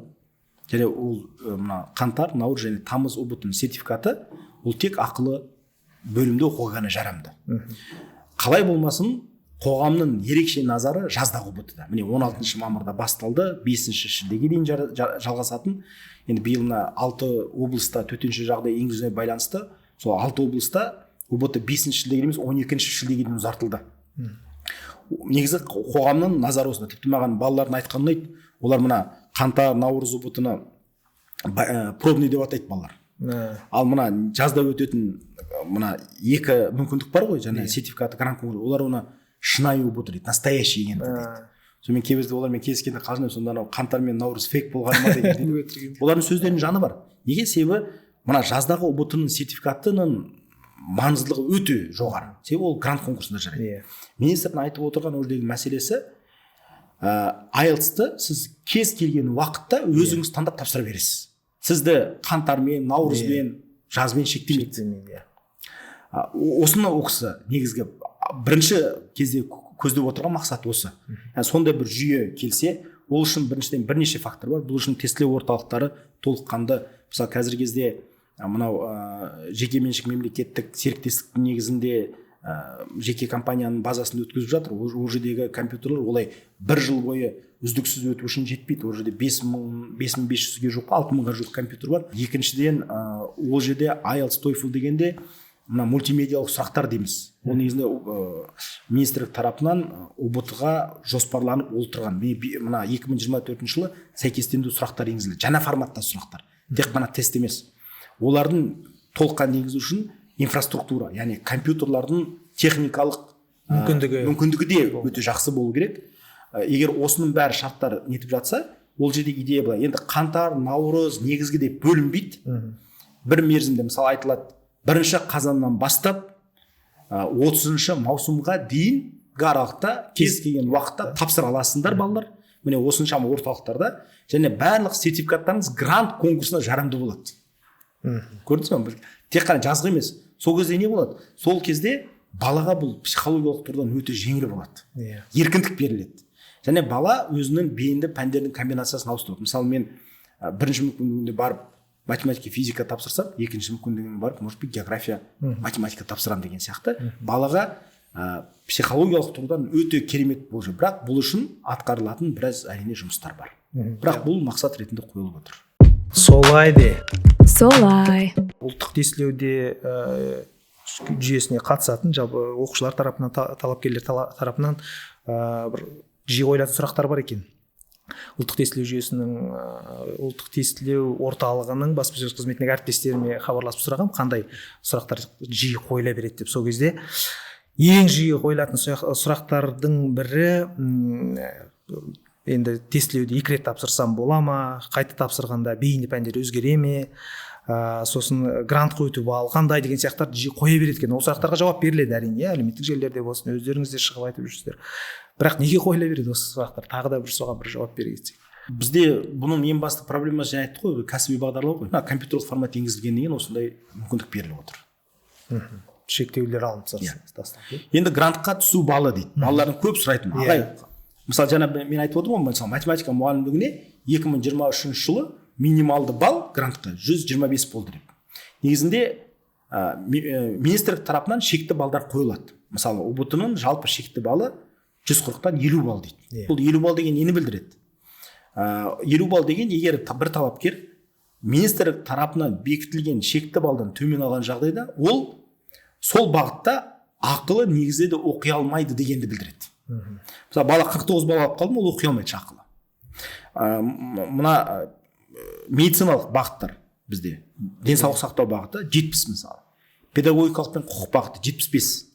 Және ол мына қаңтар, наурыз және тамыз ҰБТ-ның сертификаты ол тек ақылы бөлімде оқуға ғана жарамды. Қалай болмасын, қоғамның ерекше назары жаздағы ҰБТ-да. Міне 16 мамырда басталды, 5 шілдеге дейін жалғасатын. Енді биыл мына 6 облыста төтенше жағдай енгізуіне байланысты, сол 6 облыста ҰБТ 5 шілдеге емес, 12 шілдеге дейін ұзартылды. Негізі қоғамның назары осында. Тіпті маған балалардың айтқаны ұнайды. Олар мына қаңтар, наурыз ҰБТ-ны пробный деп атайды балалар. Ал мына жазда өтетін мына екі мүмкіндік бар ғой, жаңа сертификаты, грант конкурсы, олар оны шынайы ҰБТ дейді, настоящий ЕНТ дейді. Сонымен кейбір кезде олармен кездескенде қалжыңдаймын, сонда анау қаңтар мен наурыз фейк болғаны ма деген дейді. Олардың сөздерінің жаны бар. Неге? Себебі мына жаздағы ҰБТ-ның сертификатының маңыздылығы өте жоғары. Себебі ол грант конкурсында жарайды. Министрдің айтып отырған ол жердегі мәселесі, IELTS-ты сіз кез келген уақытта өзіңіз таңдап тапсыра бересіз. Сізді қаңтармен, наурызбен, жазбен шектемейді.
Шектемейді, иә.
Осыны ол кісі негізгі бірінші кезде көздеп отырған мақсат осы. Сондай бір жүйе келсе, ол үшін біріншіден бірнеше фактор бар. Бұл үшін тестілеу орталықтары толыққанды, мысалы қазіргі кезде мынау жекеменшік мемлекеттік серіктестіктің негізінде жеке компанияның базасында өткізіп жатыр. Ол жердегі компьютерлер олай бір жыл бойы үздіксіз өту үшін жетпейді. Ол жерде 5500-ге жуық, 6000-ға жуық компьютер бар. Екіншіден, ол жерде IELTS, TOEFL дегенде мына мультимедиялық сұрақтар дейміз. Ол негізінде министрлік тарапынан ҰБТ-ға жоспарланып отырған. Мына 2024 жылы сәйкестендіру сұрақтары енгізілді. Жаңа форматта сұрақтар. Тек қана тест емес. Олардың толыққанды енгізу үшін инфраструктура, яғни компьютерлардың техникалық
Мүмкіндігі.
мүмкіндігі де өте жақсы болу керек. Егер осының бәрі шарттар нетіп жатса, ол жерде идея былай. Енді қаңтар, наурыз негізгі деп бөлінбейді. Бір мерзімде, мысалы айтылады, 1 қазаннан бастап, 30 маусымға дейінгі аралықта кез келген уақытта тапсыра аласыңдар балалар. Міне осыншама орталықтарда және барлық сертификаттарыңыз грант конкурсына жарамды болады. Көрдіңіз бе? Бір тек қана жазғы емес. Сол кезде не болады? Сол кезде балаға бұл психологиялық тұрғыдан өте жеңіл болады. Еркіндік беріледі. Және бала өзінің бейінді пәндердің комбинациясын ауыстырады. Мысалы мен бірінші мүмкіндігінде барып математика, физика тапсырсам, екінші мүмкіндігінде барып, может быть, география, математика тапсырамын деген сияқты. Балаға психологиялық тұрғыдан өте керемет болып жүр. Бірақ бұл үшін атқарылатын біраз әрине жұмыстар бар. Бірақ бұл мақсат ретінде қойылып отыр.
Солай де.
Солай.
Ұлттық тестілеуде жүйесіне қатысатын жалпы оқушылар тарапынан, талапкерлер тарапынан бір жиі қойылатын сұрақтар бар екен. Ұлттық тестілеу жүйесінің, ұлттық тестілеу орталығының баспасөз қызметіндегі әріптестеріме хабарласып сұрағам, қандай сұрақтар жиі қойыла береді деп. Сол кезде ең жиі қойылатын сұрақтардың бірі, енді тестілеуді 2 рет тапсырсам бола ма, қайта тапсырғанда бейінді пәндер өзгере ме, сосын грантқа өту балл қандай деген сияқтар жиі қоя береді екен. Ол сұрақтарға жауап беріледі әрине, иә, әлеуметтік желілерде болсын, өздеріңіз де шығып айтып жүрсіздер. Бірақ неге қойыла береді осы сұрақтар? Тағы да бір соған бір жауап бере кетсек.
Бізде бұның ең басты проблемасы жаңа айттық қой, кәсіби бағдарлау ғой. Мына компьютерлік формат енгізілгеннен кейін осындай мүмкіндік беріліп отыр.
Шектеулер алынып тасталды.
Енді грантқа түсу балы дейді. Балалардың көп сұрайтын. Ағай, мысалы жаңа мен айтып отырмын ғой, мысалы математика мұғалімдігіне 2023 жылы минималды балл грантқа 125 болды деп. Негізінде, министрлік тарапынан шекті балдар қойылады. Мысалы, ҰБТ-ның жалпы шекті балы 140-тан 50 балл дейді. Бұл 50 балл деген нені білдіреді? 50 балл деген егер бір талапкер министрлік тарапынан бекітілген шекті балдан төмен алған жағдайда, ол сол бағытта ақылы негізде де оқи алмайды дегенді білдіреді. Мысалы, бала 49 балл алып қалды, ол оқи алмайды ақылы. Мына медициналық бағыттар бізде, денсаулық сақтау бағыты 70 мысалы. Педагогикалық пен құқық бағыты 75.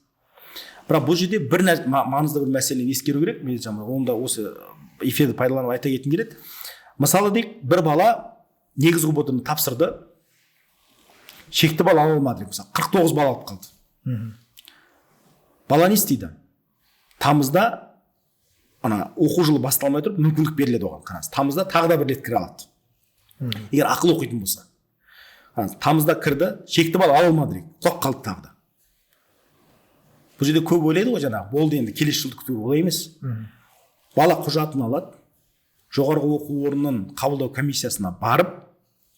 Бірақ бұл жерде бір маңызды бір мәселені ескеру керек. Мен оны да осы эфирді пайдаланып айта кеткім келеді. Мысалы дейік, бір бала негізгі ҰБТ-ны тапсырды, шекті балл ала алмады, мысалы 49 балл алып қалды. Бала не істейді? Тамызда ана оқу жылы басталмай тұрып мүмкіндік беріледі оған, қараңыз. Тамызда тағы да бір рет кіре алады. Егер ақылы оқитын болса. Қараңыз, тамызда кірді, шекті балл ала алмады дейік, құлап қалды тағы да. Бұл жерде көп ойлайды ғой, жаңағы болды енді келесі жылды күту, олай емес. Бала құжатын алады, жоғарғы оқу орнының қабылдау комиссиясына барып,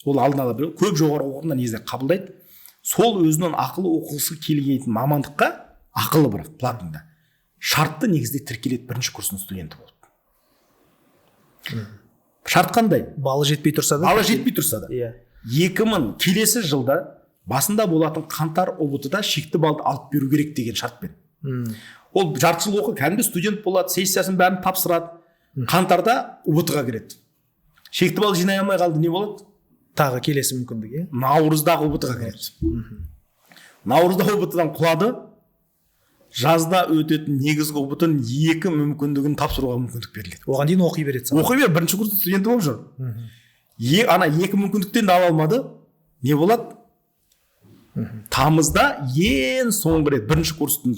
ол алдын ала білу, көп жоғарғы оқу орнында негізінде қабылдайды. Сол өзінің ақылы оқығысы келген мамандыққа, ақылы бірақ платында, шартты негізде тіркеледі бірінші курстың студенті болып. Шарт қандай?
Балы жетпей тұрса да.
Балы жетпей тұрса да.
Иә.
2000 келесі жылда басында болатын қаңтар ҰБТ-да шекті балды алып беру керек деген шартпен. Ол жарты жыл оқы, кәдімгі студент болады, сессиясын бәрін тапсырады. Қаңтарда ҰБТ-ға кіреді. Шекті балл жинай алмай қалды, не болады?
Тағы келесі мүмкіндік, иә?
Наурыздағы ҰБТ-ға кіреді. Наурызда ҰБТ-дан құлады. Жазда өтетін негізгі ҰБТ-ның екі мүмкіндігін тапсыруға мүмкіндік беріледі.
Оған дейін оқи береді.
Оқи бер, бірінші курстың студенті болып жүр. Ана екі мүмкіндіктен де ала алмады. Не болады? Тамызда ең соңғы рет бірінші курстың,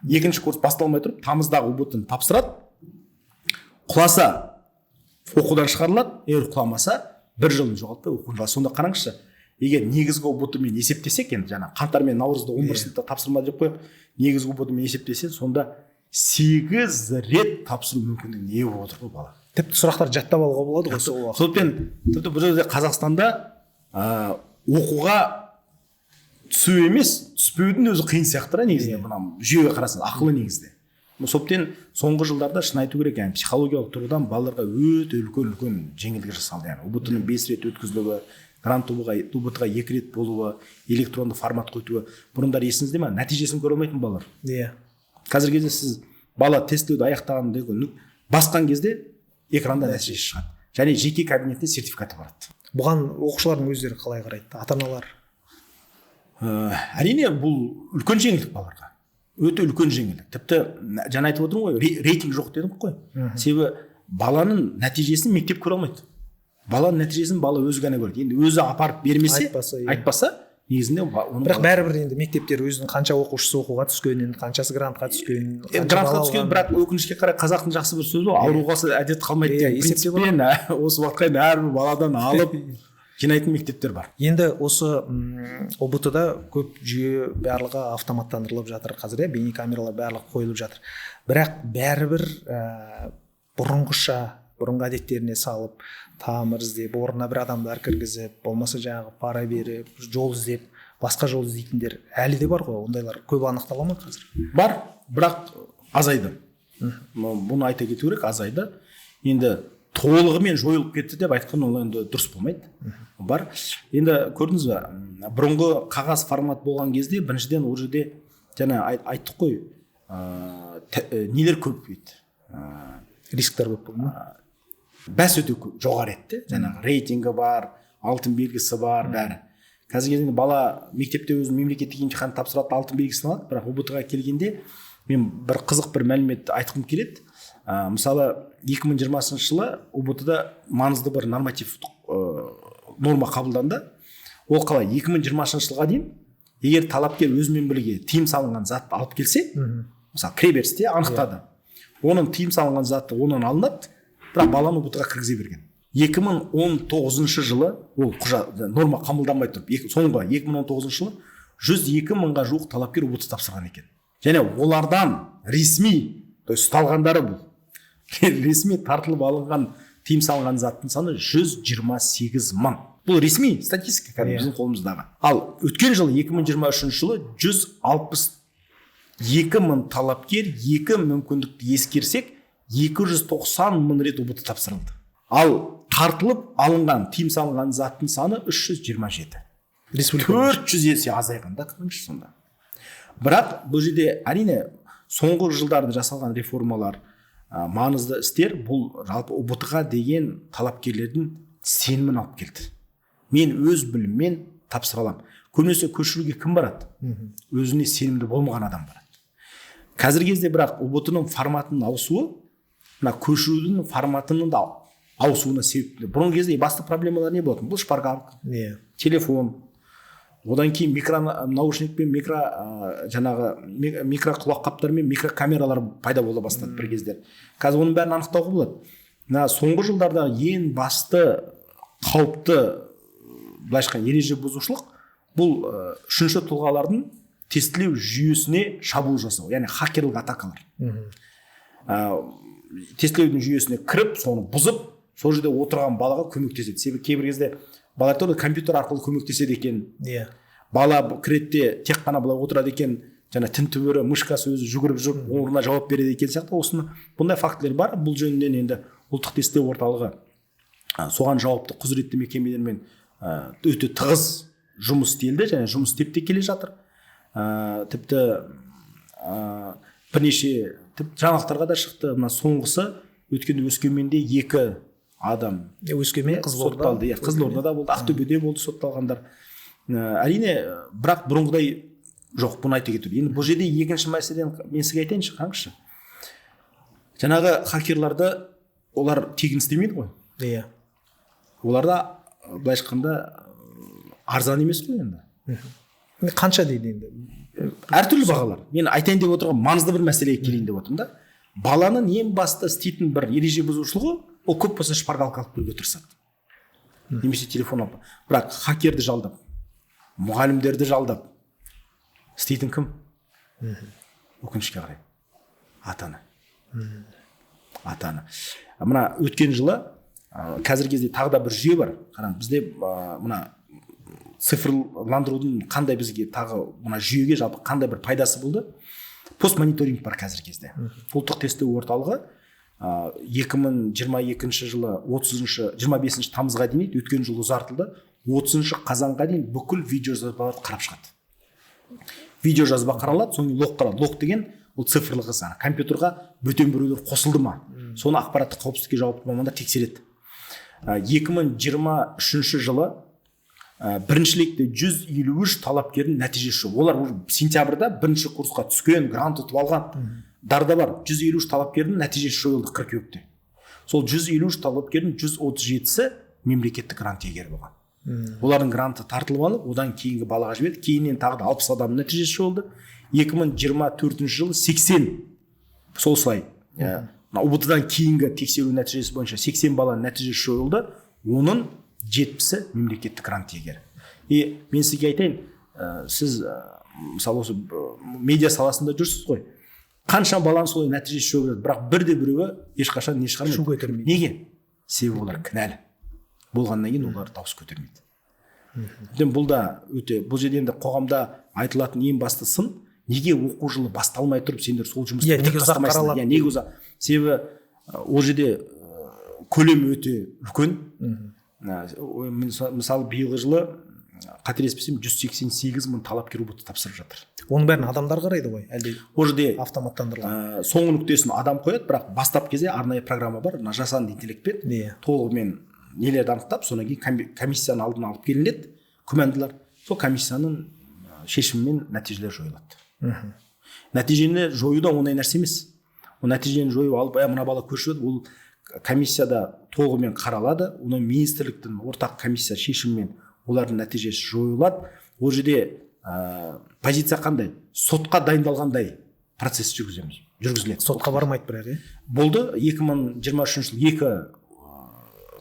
екінші курс басталмай тұрып, тамыздағы ҰБТ-ны тапсырады. Құласа оқудан шығарылады, егер құламаса бір жылын жоғалтпай оқуын жалғастырады. Сонда қараңызшы, егер негізгі ҰБТ-мен есептесек, енді жаңа қаңтар мен наурызда 11 сыныпта тапсырма деп қояйық, негізгі ҰБТ-мен есептесе, сонда 8 рет тапсыру мүмкіндігіне ие болып отыр ғой бала.
Тіпті сұрақтар жаттап алуға болады ғой сол уақытта.
Сондықтан тіпті бұл жерде Қазақстанда оқуға түсу емес, түспеудің өзі қиын сияқты да негізінде, мына жүйеге қарасаң, ақылы негізінде. Сондықтан соңғы жылдарда шын айту керек, яғни психологиялық тұрғыдан балаларға өте үлкен жеңілдік жасалды. Яғни ҰБТ-ның 5 рет өткізілуі, грант ҰБТ-ға 2 рет болуы, электронды формат қоюы. Бұрындары есіңізде ме, нәтижесін көре алмайтын балалар.
Иә.
Қазіргі кезде сіз бала тестілеуді аяқтағанда басқан кезде экранда нәтижесі шығады. Және жеке кабинетте сертификаты барады.
Бұған оқушылардың өздері қалай қарайды? Ата-аналар?
Әрине бұл үлкен жеңілдік балаларға. Өте үлкен жеңілдік. Тіпті жаңа айтып отырмын ғой, рейтинг жоқ дедім ғой. Себебі баланың нәтижесін мектеп көре алмайды. Баланың нәтижесін бала өзі ғана көреді. Енді өзі апарып бермесе, айтпаса, негізінде оның
бірақ бәрібір енді мектептер өзінің қанша оқушысы оқуға түскенін, қаншасы грантқа түскенін,
грантқа түскен, бірақ өкінішке қарай қазақтың жақсы бір сөзі ауруға қалса әдет қалмайды деген принциппен осы уақытқа дейін әрбір баладан алып жинайтын мектептер бар.
Енді осы ҰБТ-да көп жүйе барлығы автоматтандырылып жатыр қазір, бейнекамералар барлығы қойылып жатыр. Бірақ бәрібір бұрынғыша, бұрынғы әдеттеріне салып, тамыр іздеп, орнына бір адамдар кіргізіп, болмаса жаңағы пара беріп, жол іздеп, басқа жол іздейтіндер әлі де бар ғой. Ондайлар көп анықтала ма қазір?
Бар, бірақ азайды. Бұны айта кету керек, азайды. Енді толығымен жойылып кетті деп айтқан ол енді дұрыс болмайды. Бар. Енді көрдіңіз бе, бұрынғы қағаз формат болған кезде біріншіден ол жерде жаңа айттық қой, нелер көп еді.
Рисктер көп болды ма?
Бәс өте жоғары еді, жаңағы рейтингі бар, алтын белгісі бар, бәрі. Қазіргі кезде бала мектепте өзінің мемлекеттік емтихан тапсырады, алтын белгісін алады, бірақ ҰБТ-ға келгенде мен бір қызық бір мәлімет айтқым келеді. Мысалы 2020 жылы ҰБТ-да маңызды бір норматив норма қабылданды. Ол қалай? 2020 жылға дейін егер талапкер өзімен бірге тыйым салынған затты алып келсе, мысалы кіреберісте анықтады, оның тыйым салынған заты онан алынады, бірақ баланы ҰБТ-ға кіргізе берген. 2019 жылы ол құжат норма қабылданбай тұрып, соңғы 2019 жылы 102 мыңға жуық талапкер ҰБТ тапсырған екен. Және олардан ресми, то есть ұсталғандары бұл, ресми тартылып алынған тыйым салынған заттың саны 128 мың. Бұл ресми статистика кәдімгі біздің қолымыздағы. Ал өткен жылы 2023 жылы 162 мың талапкер екі мүмкіндікті ескерсек 290 мың рет ҰБТ тапсырылды. Ал тартылып алынған тыйым салынған заттың саны 327.
Республика
400 есе азайған да, қараңызшы сонда. Бірақ бұл жерде әрине соңғы жылдарда жасалған реформалар, маңызды істер бұл жалпы ҰБТ-ға деген талапкерлердің сенімін алып келді. Мен өз біліммен тапсыра аламын. Көбінесе көшіруге кім барады? Өзіне сенімді болмаған адам барады. Қазіргі кезде бірақ ҰБТ-ның форматының ауысуы мына көшірудің форматының да ауысуына себеп. Бұрынғы кезде басты проблемалар не болатын? Бұл шпаргалка,
иә,
телефон, одан кейін микро наушник пен микро жаңағы микро құлаққаптар мен микрокамералар пайда бола бастады бір кездері. Қазір оның бәрін анықтауға болады. Мына соңғы жылдарда ең басты қауіпті, былайша айтқанда, ереже бұзушылық бұл үшінші тұлғалардың тестілеу жүйесіне шабуыл жасау, яғни хакерлік атакалар. Тестілеудің жүйесіне кіріп, соны бұзып, сол жерде отырған балаға көмектеседі. Себебі кейбір кезде бала айтады, компьютер арқылы көмектеседі екен. Бала кіреді де, тек қана былай отырады екен, жаңа тінтуірі, мышкасы өзі жүгіріп жүріп орнына жауап береді екен сияқты. Осыны, бұндай фактілер бар. Бұл жөнінен енді ұлттық тестілеу орталығы соған жауапты құзыретті мекемелермен өте тығыз жұмыс істелді және жұмыс істеп те келе жатыр. Тіпті бірнеше тіпті жаңалықтарға да шықты. Мына соңғысы өткенде Өскеменде екі адам
Өскемен, Қызылорда.
сотталды, иә, Қызылордада болды, Ақтөбеде болды сотталғандар. Әрине, бірақ бұрынғыдай жоқ, бұны айта кету. Енді бұл жерде екінші мәселені мен сізге айтайыншы, қараңызшы, жаңағы хакерларды, олар тегін істемейді ғой. Оларда, былайша айтқанда, арзан емес қой енді.
Қанша дейді енді?
Әртүрлі бағалар. Мен айтайын деп отырған маңызды бір мәселеге келейін деп отырмын да. Баланың ең басты істейтін бір ереже бұзушылығы ол көп болса шпаргалка алып келуге тырысады немесе телефон алып. Бірақ хакерді жалдап, мұғалімдерді жалдап істейтін кім? Өкінішке қарай, ата ана ата ана Мына өткен жылы, қазіргі кезде тағы да бір жүйе бар. Қараңыз, бізде мына цифрландырудың қандай бізге тағы мына жүйеге жалпы қандай бір пайдасы болды? Постмониторинг бар қазіргі кезде. Ұлттық тестілеу орталығы 2022 жылы 30 25 тамызға дейін еді, өткен жылы ұзартылды, 30 қазанға дейін бүкіл видеожазбаларды қарап шығады. Видеожазба қаралады, содан кейін лог қаралады. Лог деген ол цифрлық іс, ана компьютерға бөтен біреулер қосылды ма, соны ақпараттық қауіпсіздікке жауапты мамандар тексереді. 2023 жылы бірінші лекте 153 талапкердің нәтижесі жоқ. Олар уже сентябрьда бірінші курсқа түскен, грант ұтып алған да бар. 153 талапкердің нәтижесі жойылды қыркүйекте. Сол 153 талапкердің 137-сі мемлекеттік грант иегері болған. Олардың гранты тартылып алып, одан кейінгі балаға жіберді. Кейіннен тағы да 60 адамның нәтижесі жойылды. 2024 жылы 80, сол осылай, мына ҰБТ дан кейінгі тексеру нәтижесі бойынша 80 баланың нәтижесі жойылды, оның 70-і мемлекеттік грант иегері. И мен сізге айтайын, сіз мысалы осы медиа саласында жүрсіз ғой, қанша баланың солай нәтижесі жойылып жатыр, бірақ бірде біреуі ешқашан не шығармайды,
шу көтермейді.
Неге? Себебі олар кінәлі болғаннан кейін олар дауыс көтермейді. Өйткені бұл да өте, бұл жерде енді қоғамда айтылатын ең басты сын: неге оқу жылы басталмай тұрып сендер сол жұмысты
Иә,
бітіріп
неге ұзақ
тастамайсыңдар?
қаралады?
Иә, неге ұзақ? Себебі ол жерде көлемі өте үлкен. Мысалы, биылғы жылы, қателеспесем, 188 мың талапкер ҰБТ тапсырып жатыр.
Оның бәрін адамдар қарайды ғой, әлде
Ол жерде
автоматтандырылған?
Соңғы нүктесін адам қояды, бірақ бастапқы кезде арнайы программа бар, мына жасанды интеллектпен толығымен нелерді анықтап, содан кейін комиссияның алдына алып келінеді күмәнділер. Сол комиссияның шешімімен нәтижелер жойылады. Нәтижені жою да оңай нәрсе емес. Ол нәтижені жою алып, ә, мына бала көшіреді, ол комиссияда толығымен қаралады, оны министрліктің ортақ комиссия шешімімен олардың нәтижесі жойылады. Ол жерде позиция қандай? Сотқа дайындалғандай процесс жүргіземіз, жүргізіледі.
Сотқа бармайды бірақ, иә?
Болды, 2023 жылы екі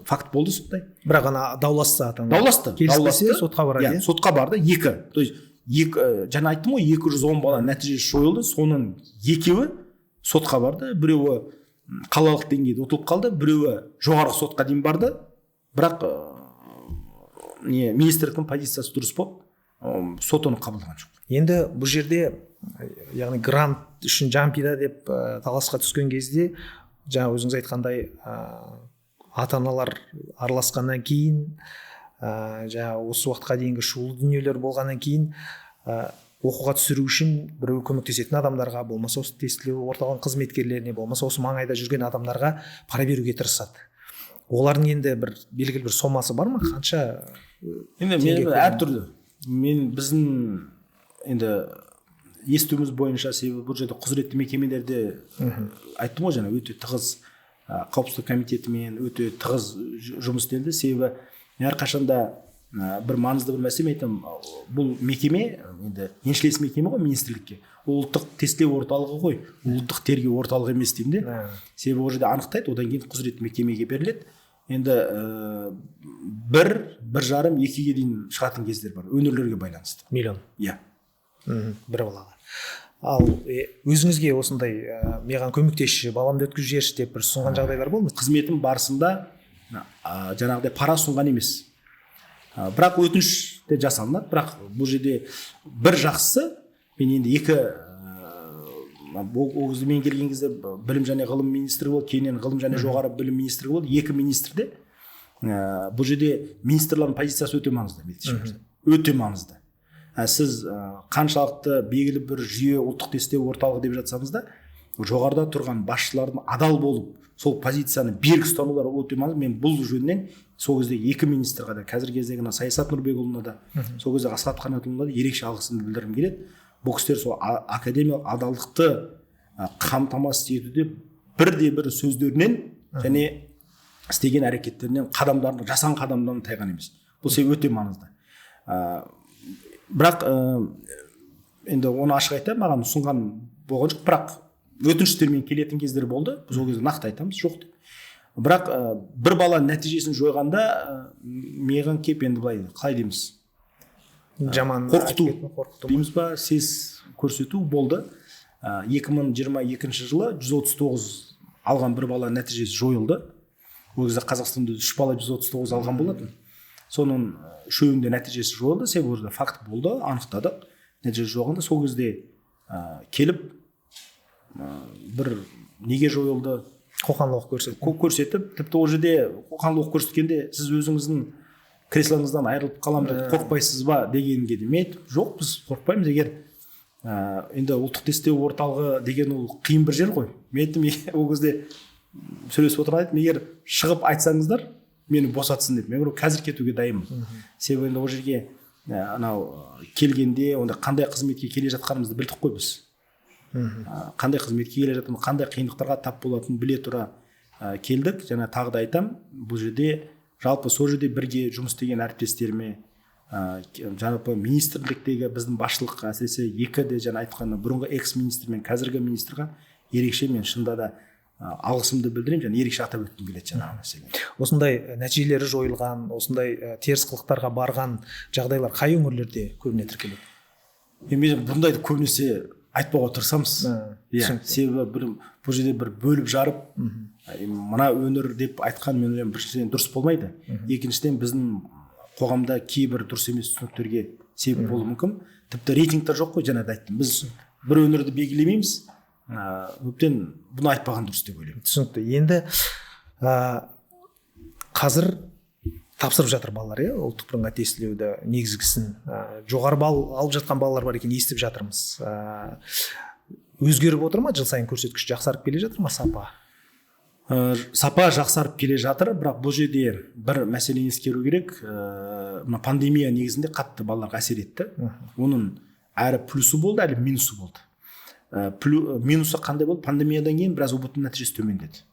факт болды сондай.
Бірақ ана дауласса ата ана
Дауласты.
келіспесе,
Дауласты.
сотқа барады.
Иә,
иә.
Сотқа барды екі, то есть екі, жаңа айттым ғой, 210 бала нәтижесі жойылды, соның екеуі сотқа барды. Біреуі қалалық деңгейде ұтылып қалды, біреуі жоғарғы сотқа дейін барды, бірақ не, министрліктің позициясы дұрыс болып, сот оны қабылдаған жоқ.
Енді бұл жерде, яғни грант үшін жан пида деп таласқа түскен кезде, жаңа өзіңіз айтқандай, ата аналар араласқаннан кейін, жаңа осы уақытқа дейінгі шулы дүниелер болғаннан кейін, оқуға түсіру үшін біреу көмектесетін адамдарға, болмаса осы тестілеу орталығының қызметкерлеріне, болмаса осы маңайда жүрген адамдарға пара беруге тырысады. Олардың енді бір белгілі бір сомасы бар ма, қанша
Енді
теңге
мен
көлемі?
Әртүрлі. Мен біздің енді Естуіміз бойынша, себебі бұл жерде құзыретті мекемелерде, айттым ғой жаңа, өте тығыз қауіпсіздік комитетімен өте тығыз жұмыс істелді. Себебі әрқашанда бір маңызды бір мәселе, мен айтамын, бұл мекеме енді еншілес мекеме ғой министрлікке, ол ұлттық тестілеу орталығы ғой, ұлттық тергеу орталығы емес деймін де. Себебі ол жерде анықтайды, одан кейін құзыретті мекемеге беріледі. Енді 1-1,5, 2-ге дейін шығатын кездер бар, өңірлерге байланысты.
Миллион?
Иә.
Бір балаға. Ал өзіңізге осындай маған көмектесші, баламды өткізіп жіберші деп бір ұсынған жағдайлар болды ма?
Қызметім барысында жаңағыдай пара ұсынған емес, бірақ өтініш те жасалынады. Бірақ бұл жерде бір жақсысы, мен енді екі ол кезде мен келген кезде білім және ғылым министрі болды, кейіннен ғылым және жоғары білім министрі болды. Екі министр де, бұл жерде министрлардың позициясы өте маңызды, өте маңызды. Сіз қаншалықты белгілі бір жүйе, ұлттық тестілеу орталығы деп жатсаңыз да, жоғарыда тұрған басшылардың адал болып, сол позицияны берік ұстанулары өте маңызды. Мен бұл жөнінен сол кезде екі министрға да, қазіргі кездегі мына Саясат Нұрбекұлына да, сол кезде Асхат Қанатұлына да ерекше алғысымды білдіргім келеді. Бұл кісілер сол академиялық адалдықты қамтамасыз етуде бірде бір сөздерінен және істеген әрекеттерінен, қадамдарынан, жасан қадамдарынан тайған емес. Бұл себеп өте маңызды. Бірақ енді оны ашық айтамын, маған ұсынған болған жоқ, бірақ өтініштермен келетін кездер болды. Біз ол кезде нақты айтамыз, жоқ деп. Бірақ бір бала нәтижесін жойғанда, маған келіп енді былай қалай дейміз,
жаман
қорқыту дейміз ба, сес көрсету болды. 2022 жылы 139 алған бір бала нәтижесі жойылды. Ол кезде Қазақстанда 3 бала 139 алған болатын. Соның үшеуінде нәтижесі жойылды, себебі ол жерде факт болды, анықтадық. Нәтижесі жойылғанда сол кезде келіп бір неге жойылды,
қоқанлық
көрсетіп, тіпті ол жерде қоқанлық көрсеткенде сіз өзіңіздің креслоңыздан айырылып қаламын деп қорықпайсыз ба дегенге де мен айттым, жоқ, біз қорықпаймыз. Егер енді ұлттық тестілеу орталығы деген ол қиын бір жер ғой. Мен айттым, ол кезде сөйлесіп отырып айттым, егер шығып айтсаңыздар мені босатсын деп, мен говорю, қазір кетуге дайынмын. Себебі енді ол жерге анау келгенде онда қандай қызметке келе жатқанымызды білдік қой біз. Қандай қызметке келе жатырмыз, қандай қиындықтарға тап болатынын біле тұра келдік. Жаңа тағы да айтам, бұл жерде жалпы сол жерде бірге жұмыс істеген әріптестеріме, жалпы министрліктегі біздің басшылыққа, әсіресе екі де жаңа айтқан бұрынғы экс-министр мен қазіргі министрға ерекше мен шынында да алғысымды білдіремін және ерекше атап өткім келеді жаңағы мәселе.
Осындай нәтижелері жойылған, осындай теріс қылықтарға барған жағдайлар қай өңірлерде көбіне тіркеледі?
Енді бұндайды көбінесе айтпауға тырысамыз. Иә, себебі бұл жерде бір бөліп жарып, мына өңір деп айтқан мен ойлаймын, біріншіден дұрыс болмайды. Екіншіден біздің қоғамда кейбір дұрыс емес түсініктерге себеп болуы мүмкін. Тіпті рейтингтер жоқ қой, жаңа да айттым. Біз бір өңірді белгілемейміз. Өптен бұны айтпаған дұрыс деп ойлаймын.
Түсінікті. Енді қазір тапсырып жатыр балалар, иә, ұлттық бірыңғай тестілеуді негізгісін. Жоғары балл алып жатқан балалар бар екен, естіп жатырмыз. Өзгеріп отыр ма, жыл сайын көрсеткіш жақсарып келе жатыр ма сапа?
Сапа жақсарып келе жатыр, бірақ бұл жерде бір мәселені ескеру керек. Мына пандемия негізінде қатты балаларға әсер етті. Оның әрі плюсы болды, әрі минусы болды. Минусы қандай болды? Пандемиядан кейін біраз ҰБТ нәтижесі төмендеді.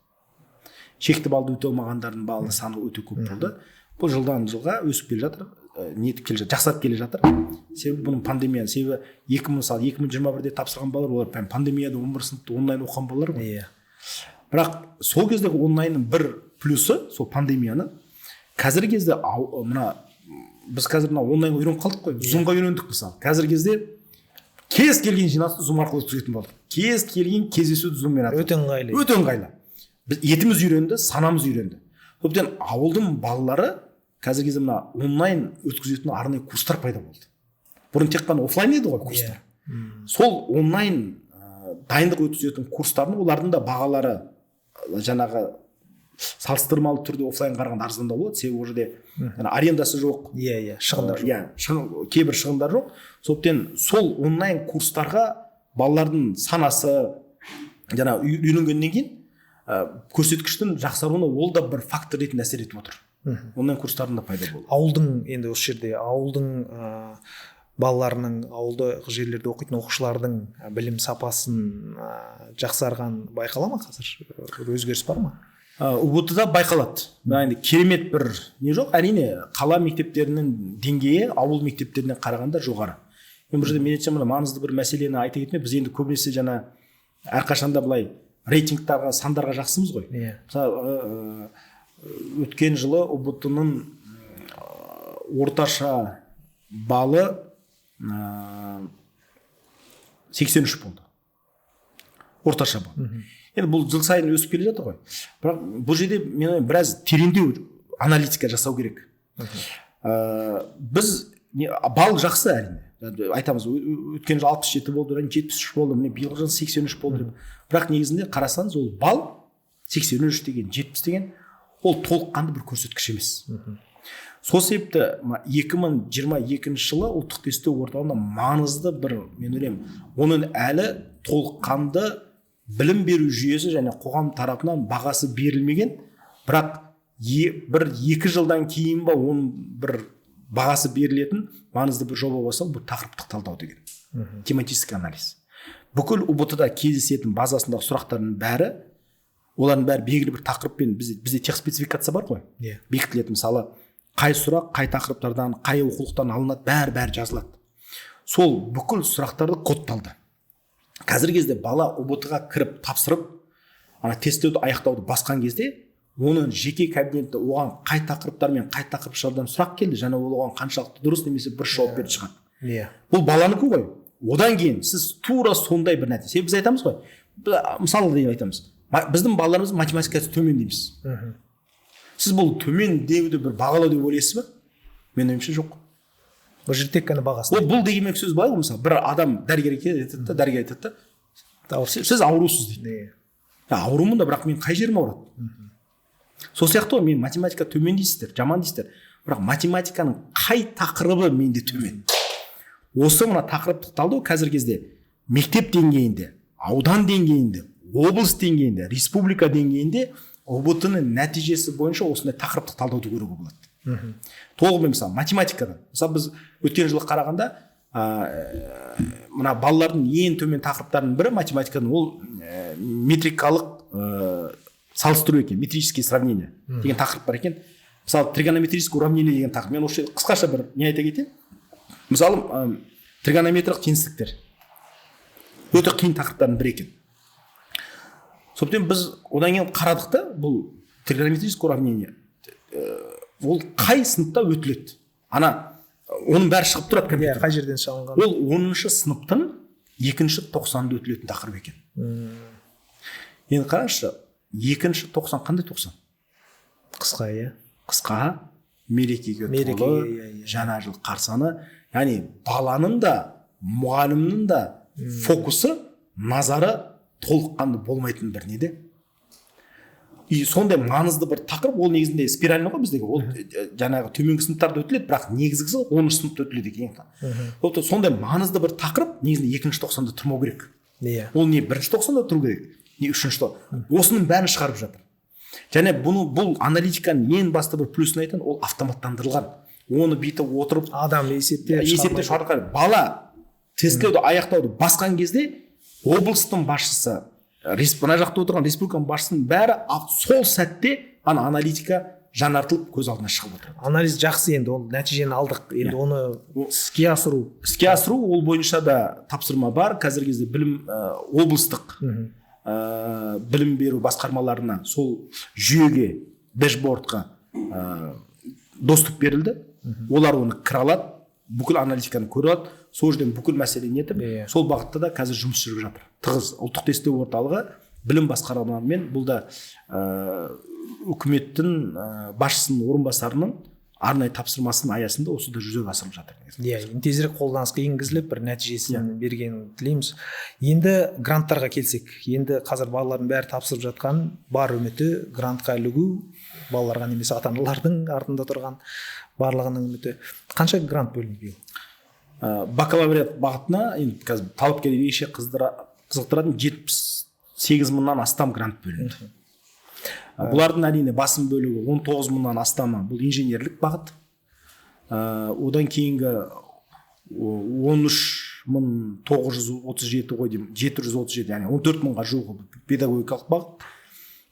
Шекті балды өте алмағандардың баллы саны өте көп болды. Бұл жылдан жылға өсіп келе жатыр, нетіп келе жатыр, жақсарып келе жатыр. Себебі бұның пандемия, себебі 2021-де тапсырған балалар, олар пандемияда 11 сыныпты онлайн оқыған балалар ғой.
Иә.
Бірақ сол кездегі онлайнның бір плюсы, сол пандемияны қазіргі кезде мына біз қазір мына онлайнға үйреніп қалдық қой, зумға үйрендік мысалы. Қазіргі кезде кез келген жиналысты зум арқылы өткізетін болдық. Кез келген кездесуді зуммен
өте ыңғайлы.
Өте ыңғайлы. Біз етіміз үйренді, санамыз үйренді. Сондықтан ауылдың балалары қазіргі кезде мына онлайн өткізетін арнайы курстар пайда болды. Бұрын тек қана офлайн еді ғой курстар. Сол онлайн дайындық өткізетін курстардың олардың да бағалары жаңағы салыстырмалы түрде офлайн қарағанда арзандау болады. Себебі ол жерде арендасы жоқ.
Иә, шығындар жоқ.
Иә, кейбір шығындар жоқ. Сондықтан сол онлайн курстарға балалардың санасы жаңа үйренгеннен кейін көрсеткіштің жақсаруына ол да бір фактор ретінде әсер етіп отыр. Онлайн курстардың да пайда болуы.
Ауылдың енді осы жерде ауылдың Балаларының, ауылды жерлерде оқитын оқушылардың білім сапасын жақсарған байқала ма қазір? Бір өзгеріс бар ма?
ҰБТ-да байқалады. Енді керемет бір не жоқ. Әрине, қала мектептерінің деңгейі ауыл мектептеріне қарағанда жоғары. Мен бұл жерде, мен айтсам, маңызды бір мәселені айта кетмей, біз енді көбінесе жаңа әрқашанда былай рейтингтарға, сандарға жақсымыз ғой. Мысалы, өткен жылы ҰБТ-ның орташа балы 83 болды. Орташа бал. Енді бұл жыл сайын өсіп келе жатыр ғой. Бірақ бұл жерде мен біраз тереңдеу аналитика жасау керек. Біз бал жақсы, әрине. Айтамыз, өткен жылы 67 болды, одан кейін 73 болды, міне биылғы жылы 83 болды деп. Бірақ негізінде қарасаңыз, ол бал 83 деген, 70 деген ол толыққанды бір көрсеткіш емес. Сол себепті мына 2022 жылы ұлттық тестілеу орталығында маңызды бір, мен ойлаймын, оның әлі толыққанды білім беру жүйесі және қоғам тарапынан бағасы берілмеген, бірақ бір екі жылдан кейін ба оның бір бағасы берілетін маңызды бір жоба болса, бұл тақырыптық талдау деген, тематический анализ. Бүкіл ҰБТ-да кездесетін базасындағы сұрақтардың бәрі, олардың бәрі белгілі бір тақырыппен, бізде техспецификация бар ғой, бекітіледі. Мысалы, қай сұрақ қай тақырыптардан, қай оқулықтан алынады, бәрі бәрі жазылады. Сол бүкіл сұрақтарды кодталды. Қазіргі кезде бала ҰБТ-ға кіріп тапсырып, ана тестілеуді аяқтауды басқан кезде оның жеке кабинеті оған қай тақырыптар мен қай тақырыпшалардан сұрақ келді және ол оған қаншалықты дұрыс немесе бұрыс жауап берді, шығады. Бұл баланікі ғой. Одан кейін сіз тура сондай бір нәрсе, себебі біз айтамыз ғой, мысалы деп айтамыз, біздің балаларымыз математикасы төмен дейміз. Сіз бұл төмен деуді бір бағалау деп ойлайсыз ба? Менің ойымша, жоқ.
Бұл жерде тек қана бағасы.
Ол бұл деген сөз былай ғой: мысалы, бір адам дәрігерге келеді, айтады да, дәрігер айтады да: «Сіз аурусыз», – дейді. Аурумын да, бірақ мен қай жерім ауырады? Сол сияқты ғой, мен математика төмен дейсіздер, жаман дейсіздер, бірақ математиканың қай тақырыбы менде төмен? Осы мына тақырыптық талдау қазіргі кезде мектеп деңгейінде, аудан деңгейінде, облыс деңгейінде, республика деңгейінде ҰБТ ның нәтижесі бойынша осындай тақырыптық талдауды көруге болады толығымен. Мысалы, математикадан, мысалы, біз өткен жылы қарағанда, мына балалардың ең төмен тақырыптарының бірі математикадан ол метрикалық салыстыру екен, метрические сравнения деген тақырып бар екен. Мысалы, тригонометрическое уравнение деген тақырып. Мен осы жерде қысқаша бір не айта кетейін. Мысалы, тригонометриялық теңсіздіктер өте қиын тақырыптардың бірі екен. Сондықтан біз одан кейін қарадық та, бұл тригонометрическое уравнение ол қай сыныпта өтіледі, ана оның бәрі шығып тұрады компьютерде.
Қай жерден салынған?
Ол 10-сыныптың екінші тоқсанында өтілетін тақырып екен. Енді қараңызшы, екінші тоқсан қандай тоқсан?
Қысқа, иә.
Қысқа, мерекеге
Мерекеге,
толы,
иә, иә.
жаңа жыл қарсаңы, яғни баланың да, мұғалімнің да фокусы, назары толыққанды болмайтын бір неде. И сондай маңызды бір тақырып, ол негізінде спиральный ғой біздегі, ол жаңағы төменгі сыныптарда өтіледі, бірақ негізгісі 10-сыныпта өтіледі екен. Сондықтан сондай маңызды бір тақырып негізінде екінші тоқсанда тұрмау керек. Ол не бірінші тоқсанда тұру керек, не үшінші. Осының бәрін шығарып жатыр. Және бұны, бұл аналитиканың ең басты бір плюсын айтайын, ол автоматтандырылған. Оны бүйтіп отырып
адам есептеп
есептеп
шығармайды.
Шығарып, бала тестілеуді аяқтауды басқан кезде облыстың басшысы, мына жақта отырған республиканың басшысының бәрі сол сәтте ана аналитика жаңартылып, көз алдына шығып отырады.
Анализ жақсы, енді ол нәтижені алдық, енді оны іске асыру.
Іске асыру, ол бойынша да тапсырма бар. Қазіргі кезде білім облыстық білім беру басқармаларына сол жүйеге, дэшбордқа доступ берілді. Олар оны кіре алады, бүкіл аналитиканы көре алады, сол жерден бүкіл мәселені нетіп, сол бағытта да қазір жұмыс жүріп жатыр тығыз. Ұлттық тестілеу орталығы білім басқармаларымен, бұл да үкіметтің басшысының орынбасарының арнайы тапсырмасының аясында осы да жүзеге асырылып жатыр негізі.
Иә, енді тезірек қолданысқа енгізіліп, бір нәтижесін бергенін тілейміз. Енді гранттарға келсек, енді қазір балалардың бәрі тапсырып жатқан бар үміті грантқа ілігу, балаларға немесе ата аналардың артында тұрған барлығының үміті. Қанша грант бөлінді биыл?
Бакалавриат бағытына енді қазір талапкер ерекше қызықтыратын 78 мыңнан астам грант бөлінді. Бұлардың, әрине, басым бөлігі, 19 мыңнан астамы, бұл инженерлік бағыт. Одан кейінгі 13 937 ғой деймін, 737, яғни 14 мыңға жуығы педагогикалық бағыт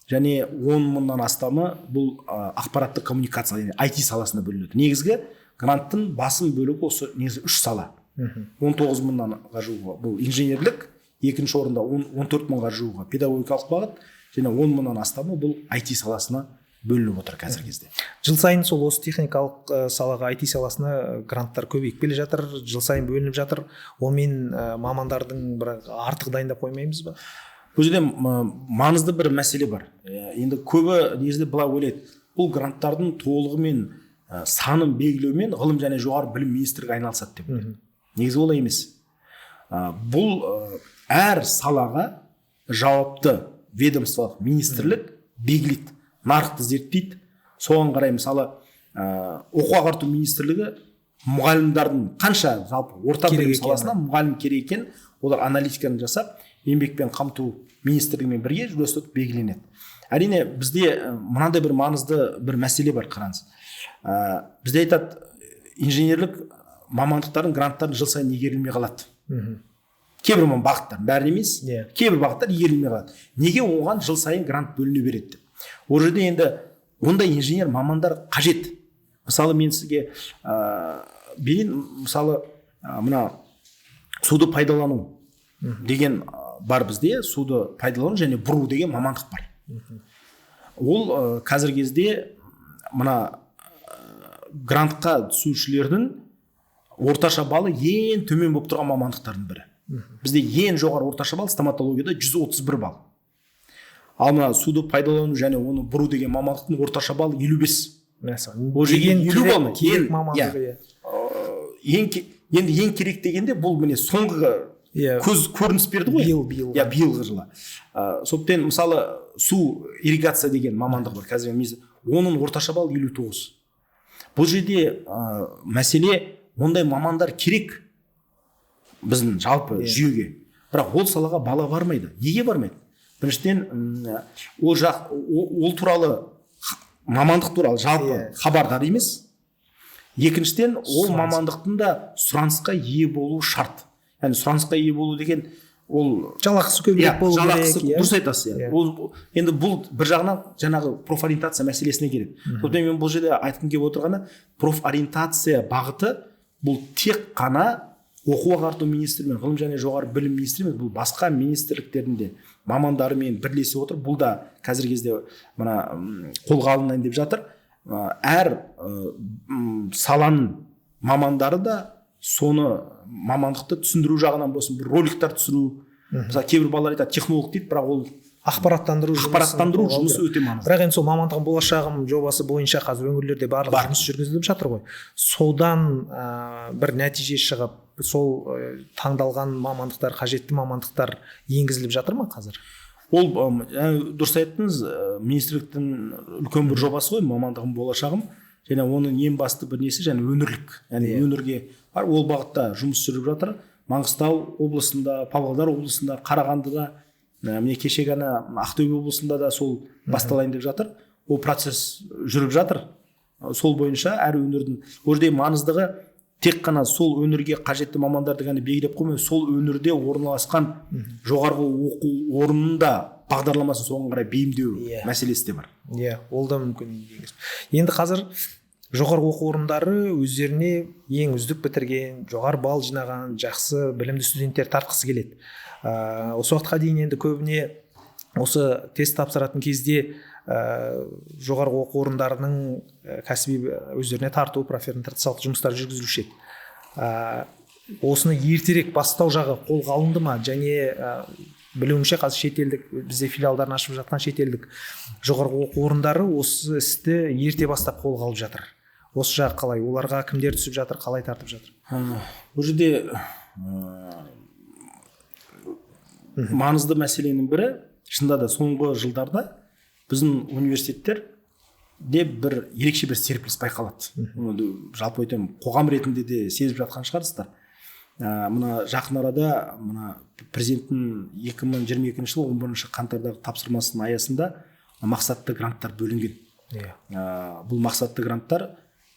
және 10 мыңнан астамы бұл ақпараттық коммуникация, яғни IT саласына бөлінеді. Негізгі гранттың басым бөлігі осы негізі үш сала: 19 мыңнанға жуығы бұл инженерлік, екінші орында 14 мыңға жуығы педагогикалық бағыт және 10 мыңнан астамы бұл IT саласына бөлініп отыр қазіргі кезде.
Жыл сайын сол осы техникалық салаға, IT саласына гранттар көбейіп келе жатыр, жыл сайын бөлініп жатыр. Онымен мамандардың бір артық дайындап қоймаймыз ба?
Бұл жерде маңызды бір мәселе бар. Енді көбі негізінде былай ойлайды: бұл гранттардың толығымен санын белгілеумен Ғылым және жоғары білім министрлігі айналысады деп ойлайды. Негізі олай емес. Бұл әр салаға жауапты ведомстволық министрлік белгілейді, нарықты зерттейді, соған қарай. Мысалы, Оқу ағарту министрлігі мұғалімдардың қанша жалпы орта
керек
білім
екенін.
саласына мұғалім керек екен, олар аналитиканы жасап, Еңбекпен қамту министрлігімен бірге үйлестіріп белгіленеді. Әрине, бізде мынандай бір маңызды бір мәселе бар, қараңыз, бізде айтады, инженерлік мамандықтардың гранттары жыл сайын игерілмей қалады. Кейбір бағыттар, бәрі емес, кейбір бағыттар игерілмей қалады. Неге оған жыл сайын грант бөліне береді деп. Ол жерде енді ондай инженер мамандар қажет. Мысалы, мен сізге берейін, мысалы, мына суды пайдалану деген бар бізде, суды пайдалану және бұру деген мамандық бар. Ол қазіргі кезде мына грантқа түсушілердің орташа балы ең төмен болып тұрған мамандықтардың бірі. Бізде ең жоғары орташа балл стоматологияда 131 балл, ал мына суды пайдалану және оны бұру деген мамандықтың орташа балы 55.
Мәссаған.
Ол жерге
Деген
50 балл ма?
Керек мамандығы, иә.
Енді ең керек дегенде, бұл міне соңғы көз көрініс берді ғой.
Биыл.
Иә, биылғы жылы. Сондықтан, мысалы, су ирригация деген мамандық бар қазір, оның орташа баллы 59. Бұл жерде мәселе, ондай мамандар керек біздің жалпы жүйеге, бірақ ол салаға бала бармайды. Неге бармайды? Біріншіден, ол жақ ол туралы, мамандық туралы жалпы хабардар емес. Екіншіден, ол
Сұраныс.
мамандықтың да сұранысқа ие болуы шарт. Яғни сұранысқа ие болу деген ол
Жалақысы көбірек болу
жалақысы,
керек, иә.
Дұрыс айтасыз, иә. Ол енді бұл бір жағынан жаңағы профориентация мәселесіне келеді. Сондықтан мен бұл жерде айтқым келіп отырғаны, профориентация бағыты бұл тек қана Оқу ағарту министрі мен Ғылым және жоғары білім министрі емес, бұл басқа министрліктердің де мамандарымен бірлесе отырып, бұл да қазіргі кезде мына қолға алынайын деп жатыр. Әр саланың мамандары да соны мамандықты түсіндіру жағынан болсын, бір роликтар түсіру. Мысалы, кейбір балалар айтады, технолог дейді, бірақ ол
Ақпараттандыру жұмысын
ақпараттандыру
қолға алу
жұмысы
керек.
өте маңызды.
Бірақ енді сол «Мамандығым – болашағым» жобасы бойынша қазір өңірлерде барлық
Бар.
жұмыс жүргізіліп жатыр ғой. Содан бір нәтиже шығып, сол таңдалған мамандықтар, қажетті мамандықтар енгізіліп жатыр ма қазір?
Ол дұрыс айттыңыз, министрліктің үлкен бір жобасы ғой «Мамандығым – болашағым» және оның ең басты бір несі және өңірлік, яғни өңірге бар, ол бағытта жұмыс жүріп жатыр. Маңғыстау облысында, Павлодар облысында, Қарағандыда, міне, кеше ғана Ақтөбе облысында да сол басталайын деп жатыр. Ол процесс жүріп жатыр. Сол бойынша әр өңірдің, ол жерде маңыздығы тек қана сол өңірге қажетті мамандарды ғана белгілеп қоймай, сол өңірде орналасқан жоғарғы оқу орнының да бағдарламасын соған қарай бейімдеу мәселесі де бар.
Иә, ол да мүмкін. Енді қазір жоғарғы оқу орындары өздеріне ең үздік бітірген, жоғары балл жинаған, жақсы білімді студенттер тартқысы келеді. Осы уақытқа дейін енді көбіне осы тест тапсыратын кезде жоғарғы оқу орындарының кәсіби өздеріне тарту, профориентациялық жұмыстар жүргізілуші еді. Осыны ертерек бастау жағы қолға алынды ма? Және білуімше, қазір шетелдік, бізде филиалдарын ашып жатқан шетелдік жоғарғы оқу орындары осы істі ерте бастап қолға алып жатыр. Осы жағы қалай? Оларға кімдер түсіп жатыр, қалай тартып жатыр?
Бұл жерде маңызды мәселенің бірі, шынында да, соңғы жылдарда біздің университеттерде бір ерекше бір серпіліс байқалады. Оны жалпы айтамын, қоғам ретінде де сезіп жатқан шығарсыздар. Мына жақын арада мына президенттің 2022 жылы 11 қаңтардағы тапсырмасының аясында мақсатты гранттар бөлінген. Бұл мақсатты гранттар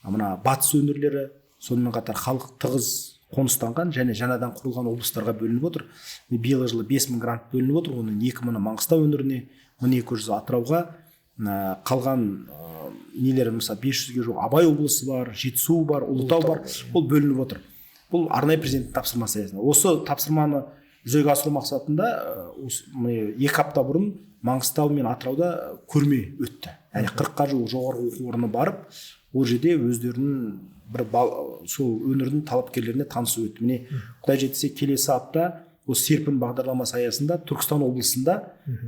мына батыс өңірлері, сонымен қатар халық тығыз Қоныстанған және жаңадан құрылған облыстарға бөлініп отыр. Биылғы жылы 5000 грант бөлініп отыр. Оның 2000-ы Маңғыстау өңіріне, 1200 Атырауға, қалған нелері, мысалы, 500-ге жуық Абай облысы бар, Жетісу бар, Ұлытау бар, ол бөлініп отыр. Бұл арнайы президенттің тапсырмасы аясында. Осы тапсырманы жүзеге асыру мақсатында осы міне 2 апта бұрын Маңғыстау мен Атырауда көрме өтті. Яғни 40-қа жуық жоғарғы оқу орны барып, ол жерде өздерінің бір сол өңірдің талапкерлеріне танысу өтті. Міне, Құдай жетсе, келесі апта осы Серпін бағдарламасы аясында Түркістан облысында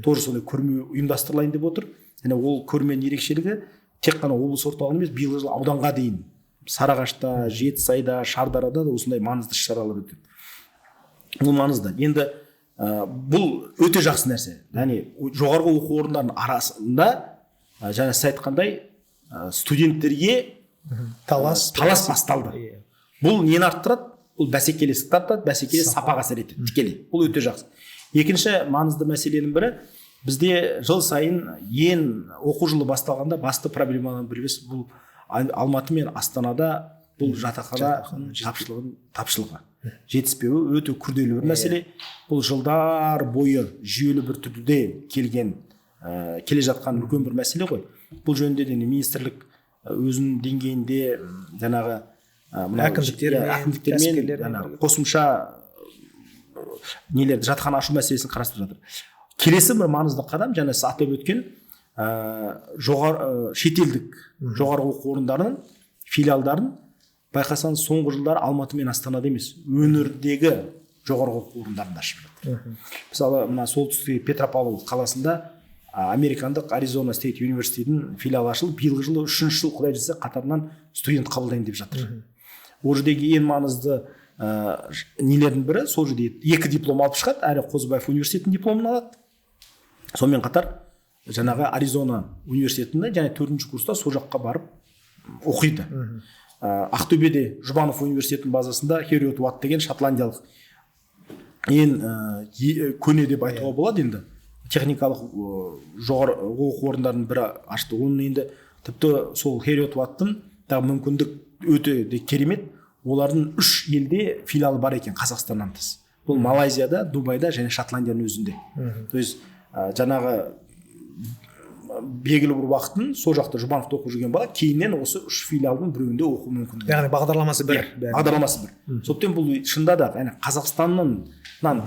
тоже сондай көрме ұйымдастырылайын деп отыр. Және ол көрменің ерекшелігі тек қана облыс орталығы емес, биылғы жылы ауданға дейін Сарыағашта, Жетісайда, Шардарада да осындай маңызды іс шаралар өтеді. Бұл маңызды. Енді бұл өте жақсы нәрсе. Яғни жоғарғы оқу орындарының арасында жаңа сіз айтқандай, студенттерге
талас
талас басталды. Бұл нені арттырады? Бұл бәсекелестікті арттырады, бәсекелес сапаға әсер етеді тікелей. Бұл өте жақсы. Екінші маңызды мәселенің бірі, бізде жыл сайын ең оқу жылы басталғанда басты проблеманың бірі бұл Алматы мен Астанада бұл жатақхана тапшылығы, жетіспеуі өте күрделі бір мәселе. Бұл жылдар бойы жүйелі бір түрде келген, келе жатқан үлкен бір мәселе ғой. Бұл жөнінде де министрлік өзінің деңгейінде жаңағы әкімдіктермен қосымша нелерді, жатақхана ашу мәселесін қарастырып жатыр. Келесі бір маңызды қадам, жаңа сіз атап өткен жоғары шетелдік жоғарғы оқу орындарының филиалдарын байқасаңыз, соңғы жылдары Алматы мен Астанада емес, өңірдегі жоғарғы оқу орындарында ашып жатыр. Мысалы, мына солтүстік Петропавл қаласында американдық Аризона Стейт Университетінің филиалы ашылып, биылғы жылы 3-ші жыл, Құдай жазса, қатарынан студент қабылдайын деп жатыр. Ол жердегі ең маңызды нелердің бірі, сол жерде 2 диплом алып шығады, әрі Қозыбаев университетінің дипломын алады. Сонымен қатар жаңағы Аризона университетінде және 4-ші курста сол жаққа барып оқиды. Ақтөбеде Жұбанов университетінің базасында Хериот Уатт деген шотландиялық ең көне деп айтуға болады енді, техникалық жоғары оқу орындарының бірі ашты. Оның енді тіпті сол Хериот Уаттың тағы мүмкіндік өте де керемет, олардың 3 елде филиалы бар екен Қазақстаннан тыс. Бұл Малайзияда, Дубайда және Шотландияның өзінде. То есть жаңағы белгілі бір уақытын сол жақта Жұбановта оқып жүрген бала кейіннен осы 3 филиалдың біреуінде оқу мүмкіндігі.
Яғни бағдарламасы бір.
Бағдарламасы бір. Сондықтан бұл шынында да, яғни Қазақстаннан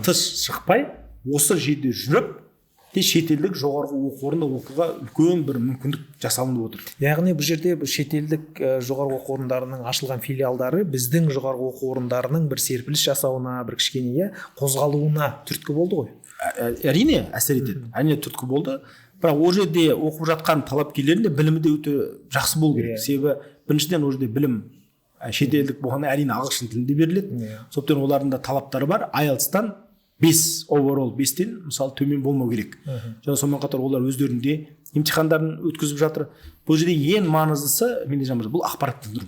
тыс шықпай осы жерде жүріп те шетелдік жоғарғы оқу орнында оқуға үлкен бір мүмкіндік жасалынып отыр.
Яғни бұл жерде бұл шетелдік жоғарғы оқу орындарының ашылған филиалдары біздің жоғарғы оқу орындарының бір серпіліс жасауына, бір кішкене қозғалуына түрткі болды ғой.
Әрине әсер етеді. Әрине түрткі болды. Бірақ ол жерде оқып жатқан талапкерлердің де білімі де өте жақсы болу керек. Себебі біріншіден ол жерде білім шетелдік болғанда әрине ағылшын тілінде беріледі. Сондықтан олардың да талаптары бар. IELTS-тан 5, overall 5-тен мысалы төмен болмау керек. Және сонымен қатар олар өздерінде емтихандарын өткізіп жатыр. Бұл жерде ең маңыздысы, менде бұл ақпараттандыру.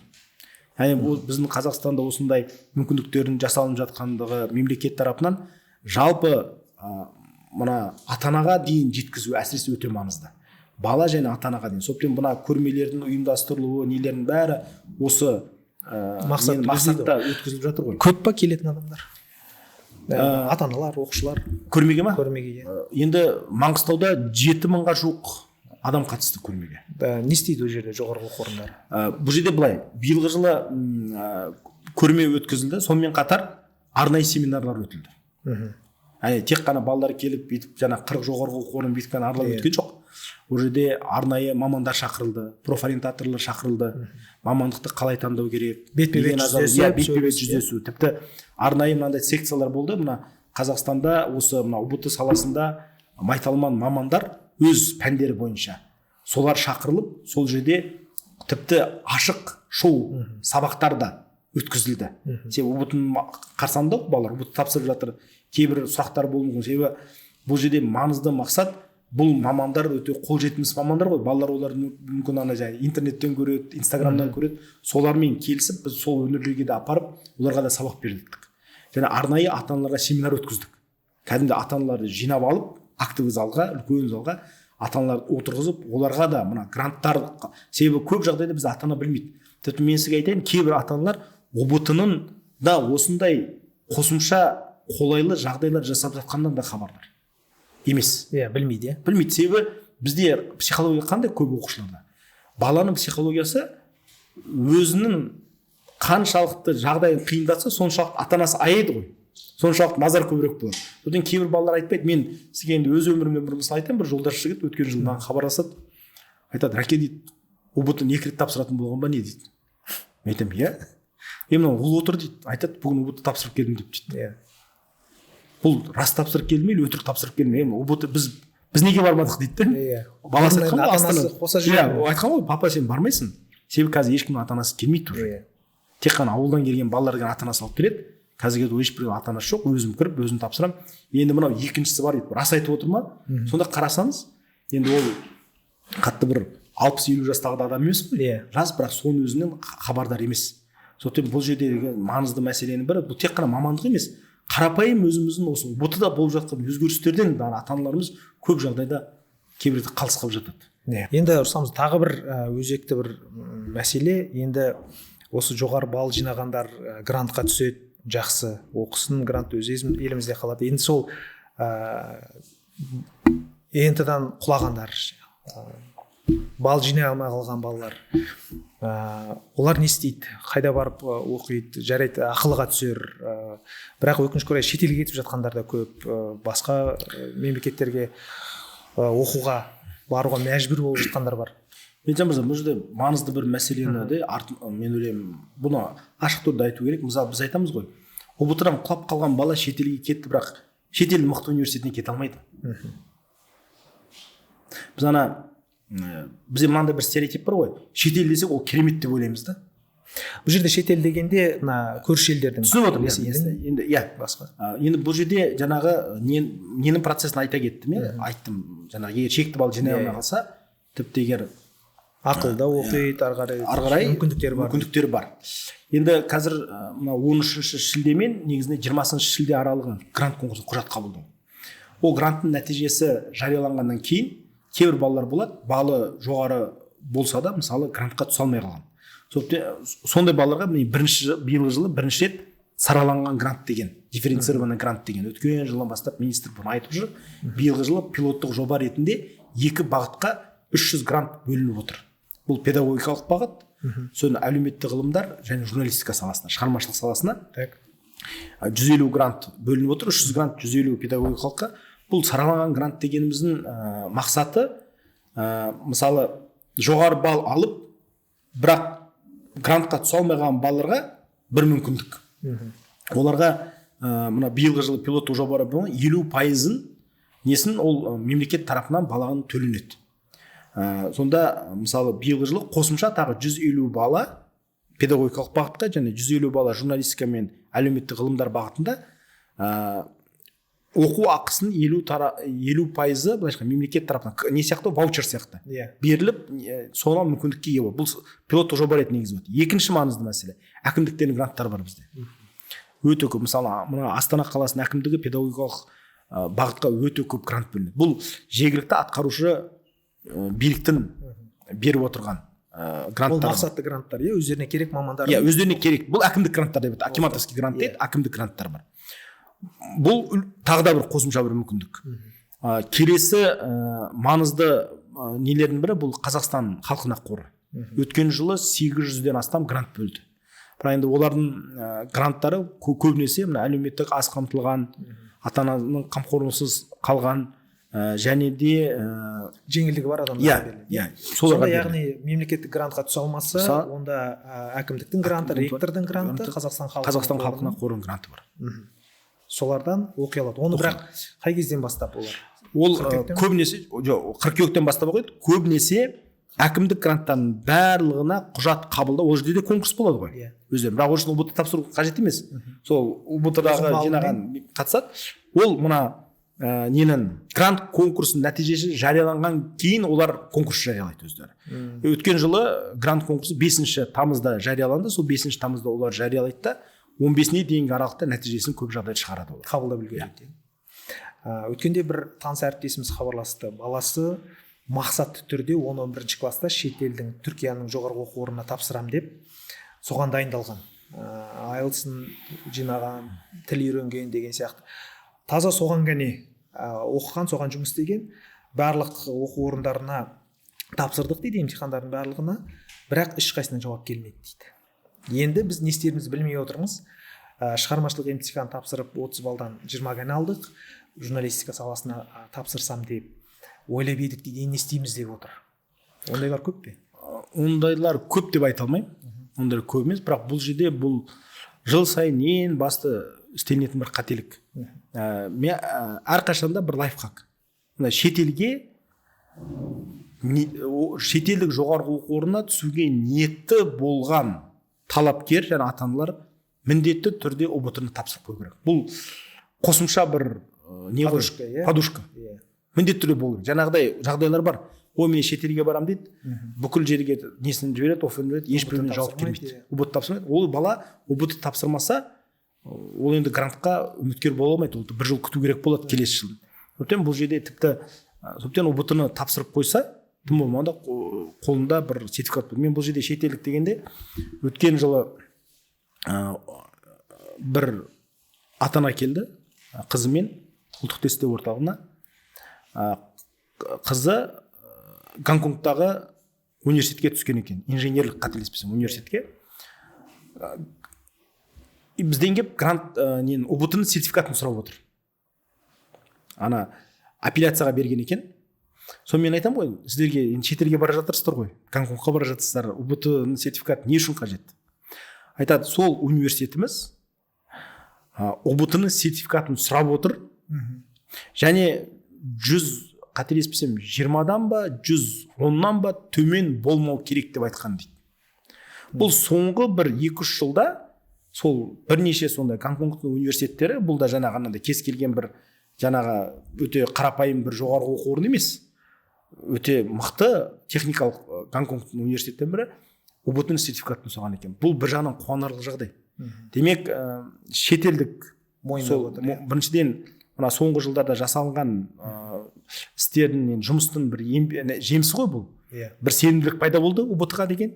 Яғни бұл біздің Қазақстанда осындай мүмкіндіктердің жасалынып жатқандығы мемлекет тарапынан жалпы мына ата-анаға дейін жеткізу әсіресе өте маңызды. Бала және ата-анаға дейін. Сондықтан мына көрмелердің ұйымдастырылуы, нелердің бәрі осы мақсатта өткізіліп жатыр ғой.
Көп па келетін адамдар? Ата-аналар, оқушылар
көрмеге ма?
Көрмеге.
Енді Маңғыстауда 7000-ға жуық адам қатысты көрмеге.
Не істейді ол жерде жоғарғы оқу орындары?
Бұл жерде былай, биылғы жылы көрме өткізілді, сонымен қатар арнайы семинарлар өтілді. Яғни тек қана балалар келіп бүйтіп жаңа 40 жоғарғы оқу орнын бүйтіп қана аралап өткен жоқ. Ол жерде арнайы мамандар шақырылды, профориентаторлар шақырылды. Мамандықты қалай таңдау керек,
бетпе-бет
жүздесу. Тіпті арнайы мынандай секциялар болды. Мына Қазақстанда осы мына ҰБТ саласында майталман мамандар өз пәндері бойынша солар шақырылып, сол жерде тіпті ашық шоу сабақтар да өткізілді. Себебі ҰБТ-ның қарсаңында балалар ҰБТ тапсырып жатыр. Кейбір сұрақтар болуы мүмкін. Себебі бұл жерде маңызды мақсат, бұл мамандар өте қолжетімсіз мамандар ғой. Балалар олар мүмкін ана жаңа интернеттен көреді, инстаграмнан көреді. Солармен келісіп біз сол өңірлерге де апарып, оларға да сабақ бердік. Және арнайы ата-аналарға семинар өткіздік. Кәдімгі ата-аналарды жинап алып, актовый залға, үлкен залға ата-аналарды отырғызып, оларға да мына гранттар, себебі көп жағдайда біз ата-ана білмейді. Тіпті мен сізге айтайын, кейбір ата-аналар ҰБТ-ның да осындай қосымша қолайлы жағдайлар жасап жатқаннан да хабардар емес.
Иә, білмейді. Иә.
Білмейді. Себебі бізде психология қандай көп оқушыларда? Баланың психологиясы өзінің қаншалықты жағдайын қиындатса, соншалықты ата анасы аяйды ғой, соншалықты назар көбірек болады. Содан кейбір балалар айтпайды. Мен сізге енді өз өмірімнен бір мысал айтайын. Бір жолдас жігіт өткен жылы маған хабарласады, айтады: «Рәке, – дейді, – ҰБТ екі рет тапсыратын болған ба, не?» – дейді. Мен айтамын: «Иә». «Е, мынау ұл отыр, – дейді, – айтады, бүгін ҰБТ тапсырып келдім деп», – дейді. «Бұл рас тапсырып келді ме или өтірік тапсырып келді ме? ҰБТ біз неге бармадық?» – дейді да. Баласы айтқан ғой,
ата-анасы
Астана
қоса
иә
жүреді ғой.
Айтқан ғой: «Папа, сен бармайсың, себебі қазір ешкімнің ата анасы келмейді уже. Тек қана ауылдан келген балалар ғана ата анасы алып келеді. Қазіргі кезде ешбір ата анасы жоқ, өзім кіріп, өзім тапсырамын. Енді мынау екіншісі бар, – дейді, – рас айтып отыр ма?» Сонда қарасаңыз, енді ол қатты бір 60-50 жастағы да адам емес қой. Жас, бірақ соның өзінен хабардар емес. Сондықтан бұл жердегі маңызды мәселенің бірі, бұл тек қана мамандық емес, қарапайым өзіміздің осы ҰБТ да болып жатқан өзгерістерден де ата аналарымыз көп жағдайда кейбір жерде қалыс қалып жатады.
Иә. Енді, Руслан мырза, тағы бір өзекті бір мәселе. Енді осы жоғары балл жинағандар грантқа түседі, жақсы оқысын, грант өз елімізде қалады. Енді сол ЕНТ-дан құлағандар, балл жинай алмай қалған балалар, олар не істейді, қайда барып оқиды? Жарайды, ақылыға түсер, бірақ өкінішке орай шетелге кетіп жатқандар да көп, басқа мемлекеттерге оқуға баруға мәжбүр болып жатқандар бар.
Меджан мырза, бұл жерде маңызды бір мәселені де мен ойлаймын, бұны ашық түрде айту керек. Мысалы, біз айтамыз ғой, ҰБТ дан құлап қалған бала шетелге кетті, бірақ шетелдің мықты университетіне кете алмайды. Біз ана бізде мынандай бір стереотип бар ғой, шетел десек, ол керемет деп ойлаймыз да.
Бұл жерде шетел дегенде мына көрші елдердің,
Түсініп отырмын.
Ресейдің,
Енді иә.
басқа.
Енді бұл жерде жаңағы ненің процесін айта кеттім, иә, айттым. Жаңағы егер шекті балл жинай алмай қалса, тіпті егер
Ақылда оқиды ары қарай,
ары қарай
мүмкіндіктері бар.
Мүмкіндіктері бар. Енді қазір мына 13 шілде мен негізінде 20 шілде аралығы грант конкурсы, құжат қабылдау. Ол гранттың нәтижесі жарияланғаннан кейін кейбір балалар болады, балы жоғары болса да, мысалы, грантқа түсе алмай қалған. Сондай балаларға міне бірінші, биылғы жылы бірінші рет сараланған грант деген, дифференцированный грант деген, өткен жылдан бастап министр бұны айтып жүр. Биылғы жылы пилоттық жоба ретінде екі бағытқа 300 грант бөлініп отыр. Бұл педагогикалық бағыт, соны әлеуметтік ғылымдар және журналистика саласына, шығармашылық саласына 150 грант бөлініп отыр. 300 грант, 150 педагогикалыққа. Бұл сараланған грант дегеніміздің мақсаты, мысалы, жоғары балл алып, бірақ грантқа түсе алмай қалған балаларға бір мүмкіндік. Оларға мына биылғы жылы пилоттық жоба, 50%-ын несін ол мемлекет тарапынан балаға төленеді. Сонда мысалы, биылғы жылы қосымша тағы 150 бала педагогикалық бағытқа және 150 бала журналистика мен әлеуметтік ғылымдар бағытында оқу ақысын 50%-ы, былайша айтқанда, мемлекет тарапынан не сияқты, ваучер сияқты беріліп, соған мүмкіндікке ие болды. Бұл пилоттық жоба ретінде енгізіп отыр. Екінші маңызды мәселе, әкімдіктердің гранттары бар бізде өте көп. Мысалы, мына Астана қаласының әкімдігі педагогикалық бағытқа өте көп грант бөлінеді. Бұл жергілікті атқарушы биліктің беріп отырған
Ол
гранттар.
мақсатты гранттар, иә, өздеріне керек мамандар.
Иә, өздеріне керек. Бұл әкімдік гранттар деп атайды, акиматовский грант
Иә.
дейді. Әкімдік гранттар бар. Бұл тағы да бір қосымша бір мүмкіндік. Келесі маңызды нелердің бірі, бұл Қазақстан халқына қоры. Өткен жылы 800-ден астам грант бөлді. Бірақ енді олардың гранттары көбінесе мына әлеуметтік аз қамтылған, ата ананың қамқорлығынсыз қалған және де
Жеңілдігі бар адамдарға
иә
беріледі.
Иә,
Сонда
соларға беріледі.
яғни мемлекеттік грантқа түсе алмаса, онда әкімдіктің гранты,
Әкімдіктің
ректордың гранты,
гранты,
Қазақстан халқына
Қазақстан халқына қорының гранты бар.
Солардан оқи алады оны.
Оқи.
Бірақ қай кезден бастап олар?
Ол
Қыркүйектен ме?
көбінесе, жоқ, қыркүйектен бастап оқиды. Көбінесе әкімдік гранттарының барлығына құжат қабылдау, ол жерде де конкурс болады ғой өздері. Бірақ ол үшін ҰБТ тапсыру қажет емес. Сол ҰБТ-дағы
Өзінің
жинаған қатысады. Ол мына ненің, грант конкурсының нәтижесі жарияланған кейін олар конкурс жариялайды өздері. Өткен жылы грант конкурсы 5 тамызда жарияланды. Сол 5 тамызда олар жариялайды да, 15-іне дейінгі аралықта нәтижесін көп жағдайда шығарады олар.
Қабылдап үлгереді. Өткенде бір таныс әріптесіміз хабарласты. Баласы мақсатты түрде 10-11 класста шетелдің, Түркияның жоғарғы оқу орнына тапсырам деп, соған дайындалған. IELTS-ын жинаған, тіл үйренген деген сияқты. Таза соған ғана оқыған, соған жұмыс істеген, барлық оқу орындарына тапсырдық дейді, емтихандардың барлығына, бірақ ешқайсысынан жауап келмеді дейді. Енді біз не істерімізді білмей отырмыз. Шығармашылық емтихан тапсырып 30 балдан 20 ғана алдық, журналистика саласына тапсырсам деп ойлап едік дейді, не істейміз деп отыр. Ондайлар көп пе?
Ондайлар көп деп айта алмаймын, ондайлар көп емес, бірақ бұл жерде бұл жыл сайын ең басты істелінетін бір қателік. Мен әрқашанда бір лайфхак. Мына шетелге шетелдік жоғарғы оқу орнына түсуге ниетті болған талапкер және ата-аналар міндетті түрде ҰБТ-ны тапсырып қою керек. Бұл қосымша бір не ғой?
Подушка, иә?
Подушка.
Иә.
Міндетті түрде болу керек. Жаңағыдай жағдайлар бар. Ой, мен шетелге барам дейді, бүкіл жерге несін жібереді, офферін жібереді, ешбіріне жауап келмейді. ҰБТ тапсырмайды. Ол бала ҰБТ тапсырмаса, ол енді грантқа үміткер бола алмайды. Ол бір жыл күту керек болады келесі жылы. Сондықтан бұл жерде тіпті, сондықтан ҰБТ-ны тапсырып қойса, тым болмағанда қолында бір сертификат бар. Мен бұл жерде шетелдік дегенде өткен жылы бір ата-ана келді қызымен ұлттық тестілеу орталығына. Қызы Гонконгтағы университетке түскен екен, инженерлік, қателеспесем, университетке. Бізден келіп грант ненің ҰБТ-ның сертификатын сұрап отыр. Ана апелляцияға берген екен. Сонымен мен айтамын ғой, сіздерге енді шетелге бара жатырсыздар ғой, Гонконгқа бара жатырсыздар, ҰБТ-ның сертификаты не үшін қажет? Айтады, сол университетіміз ҰБТ-ның сертификатын сұрап отыр. Және 100, қателеспесем, 20-дан ба, 110-нан ба төмен болмау керек деп айтқан дейді. Бұл соңғы бір 2-3 жылда сол бірнеше сондай Гонконгтың университеттері, бұл да жаңағы анандай кез келген бір жаңағы өте қарапайым бір жоғарғы оқу орны емес, өте мықты техникалық Гонконгтың университеттерінің бірі ҰБТ-ның сертификатын сұраған екен. Бұл бір жағынан қуанарлық жағдай. Демек, шетелдік
мойындап отыр.
Біріншіден, мына соңғы жылдарда жасалынған істердің, жұмыстың бір жемісі ғой бұл. Бір сенімділік пайда болды ҰБТ-ға деген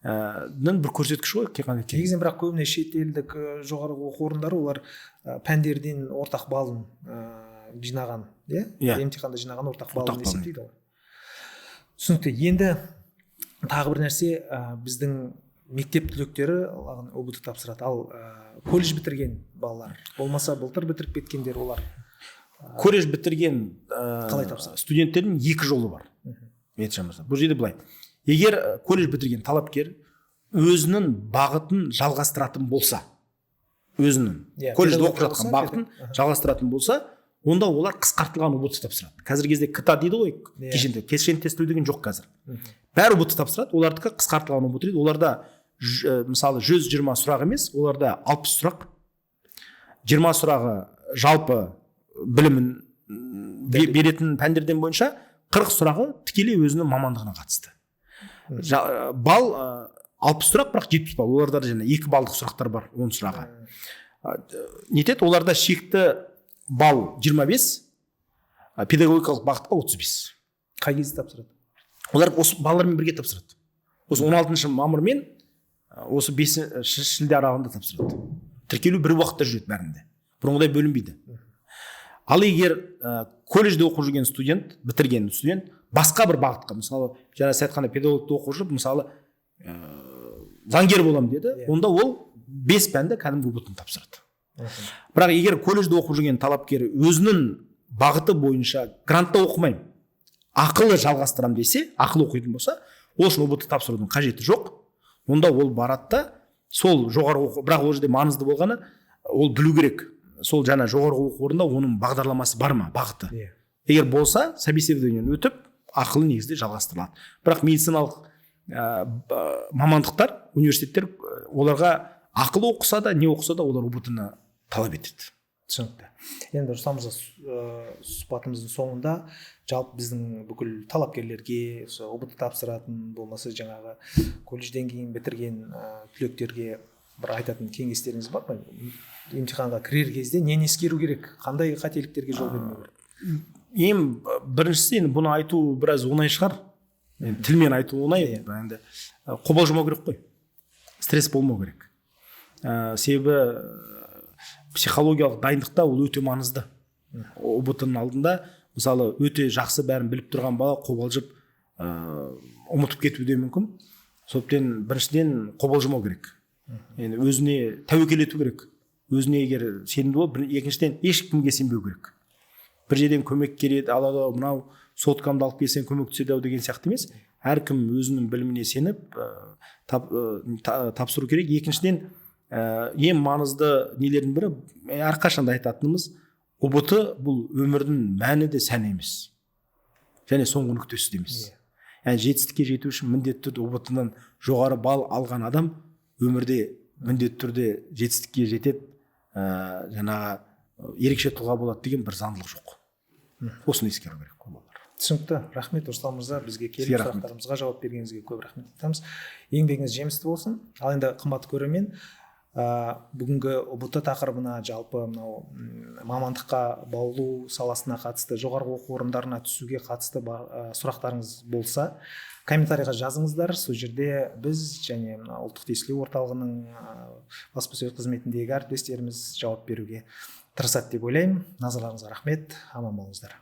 бір көрсеткіші ғой.
Негізінен бірақ көбіне шетелдік жоғарғы оқу орындары олар пәндерден ортақ балын жинаған, иә? Емтиханда жинаған ортақ балын есептейді ғой. Түсінікті. Енді тағы бір нәрсе, біздің мектеп түлектері ҰБТ тапсырады, ал колледж бітірген балалар, болмаса былтыр бітіріп кеткендер, олар
колледж бітірген
қалай тапсырады?
Студенттердің екі жолы бар. Бұл жерде былай, егер колледж бітірген талапкер өзінің бағытын жалғастыратын болса, өзінің колледжде оқып жатқан бағытын жалғастыратын болса, онда олар қысқартылған ҰБТ тапсырады. Қазіргі кезде КТА дейді ғой, кешенді тестілеу деген жоқ қазір. Бәрі ҰБТ тапсырады, олардікі қысқартылған ҰБТ дейді. Оларда мысалы 120 сұрақ емес, оларда 60 сұрақ. 20 сұрағы жалпы білімін беретін пәндерден бойынша, 40 сұрағы тікелей өзінің мамандығына қатысты. Балл 60 сұрақ, бірақ 70 балл. Оларда және 2 балдық сұрақтар бар, 10 сұрағы. Нетеді, оларда шекті балл 25, педагогикалық бағытқа 35.
Қай кезде тапсырады?
Олар осы балалармен бірге тапсырады. Осы 16 мамыр мен осы 5 шілде аралығында тапсырады. Тіркелу бір уақытта жүреді бәрінде. Бұрынғыдай бөлінбейді. Ал егер колледжде оқып жүрген студент, бітірген студент басқа бір бағытқа, мысалы, жаңа сіз айтқандай педагогты оқып жүріп, мысалы, заңгер боламын деді, онда ол 5 пәнді кәдімгі ҰБТ-ны тапсырады. Бірақ егер колледжде оқып жүрген талапкер өзінің бағыты бойынша грантта оқымаймын, ақылы жалғастырам десе, ақылы оқитын болса, ол үшін ҰБТ тапсырудың қажеті жоқ. Онда ол барады да сол жоғарғы оқу, бірақ ол жерде маңызды болғаны, ол білу керек. Сол жаңа жоғарғы оқу орнында оның бағдарламасы бар ма, бағыты. Егер болса, собеседованиеден өтіп, ақылы негізде жалғастырылады. Бірақ медициналық мамандықтар, университеттер оларға ақылы оқыса да, не оқыса да, олар ҰБТ-ны талап етеді.
Түсінікті. Енді Руслан мырза, сұхбатымыздың соңында жалпы біздің бүкіл талапкерлерге, ҰБТ тапсыратын, болмаса жаңағы колледжден кейін бітірген түлектерге бір айтатын кеңестеріңіз бар ма? Емтиханға кірер кезде нені ескеру керек? Қандай қателіктерге жол бермеу керек?
Ең біріншісі, енді бұны айту біраз оңай шығар. Енді тілмен айту оңай, енді қобалжымау керек қой. Стресс болмау керек. Себебі психологиялық дайындықта ол өте маңызды. ҰБТ-ның алдында мысалы өте жақсы бәрін біліп тұрған бала қобалжып, ұмытып кетуі де мүмкін. Сондықтан біріншіден қобалжымау керек. Енді өзіне тәуекел ету керек. Өзіне егер сенімді болып, екіншіден ешкімге сенбеу керек. Бір жерден көмек келеді, алады, мынау соткамды алып келсең көмектеседі ау деген сияқты емес. Әркім өзінің біліміне сеніп тапсыру керек. Екіншіден, ең маңызды нелердің бірі, әрқашанда айтатынымыз, ҰБТ бұл өмірдің мәні де сәні емес және соңғы нүктесі де емес. Яғни жетістікке жету үшін міндетті түрде ҰБТ-дан жоғары балл алған адам өмірде міндетті түрде жетістікке жетеді, жаңағы ерекше тұлға болады деген бір заңдылық жоқ. Осыны ескеру керек қой балалар.
Түсінікті. Рахмет, Руслан мырза, бізге келіп
Сізге рахмет.
сұрақтарымызға жауап бергеніңізге көп рахмет айтамыз. Еңбегіңіз жемісті болсын. Ал енді, қымбатты көрермен, бүгінгі ҰБТ тақырыбына, жалпы мынау мамандыққа баулу саласына қатысты, жоғарғы оқу орындарына түсуге қатысты сұрақтарыңыз болса, комментарийға жазыңыздар. Сол жерде біз және мына ұлттық тестілеу орталығының баспасөз қызметіндегі әріптестеріміз жауап беруге тырысады деп ойлаймын. Назарларыңызға рахмет, аман болыңыздар.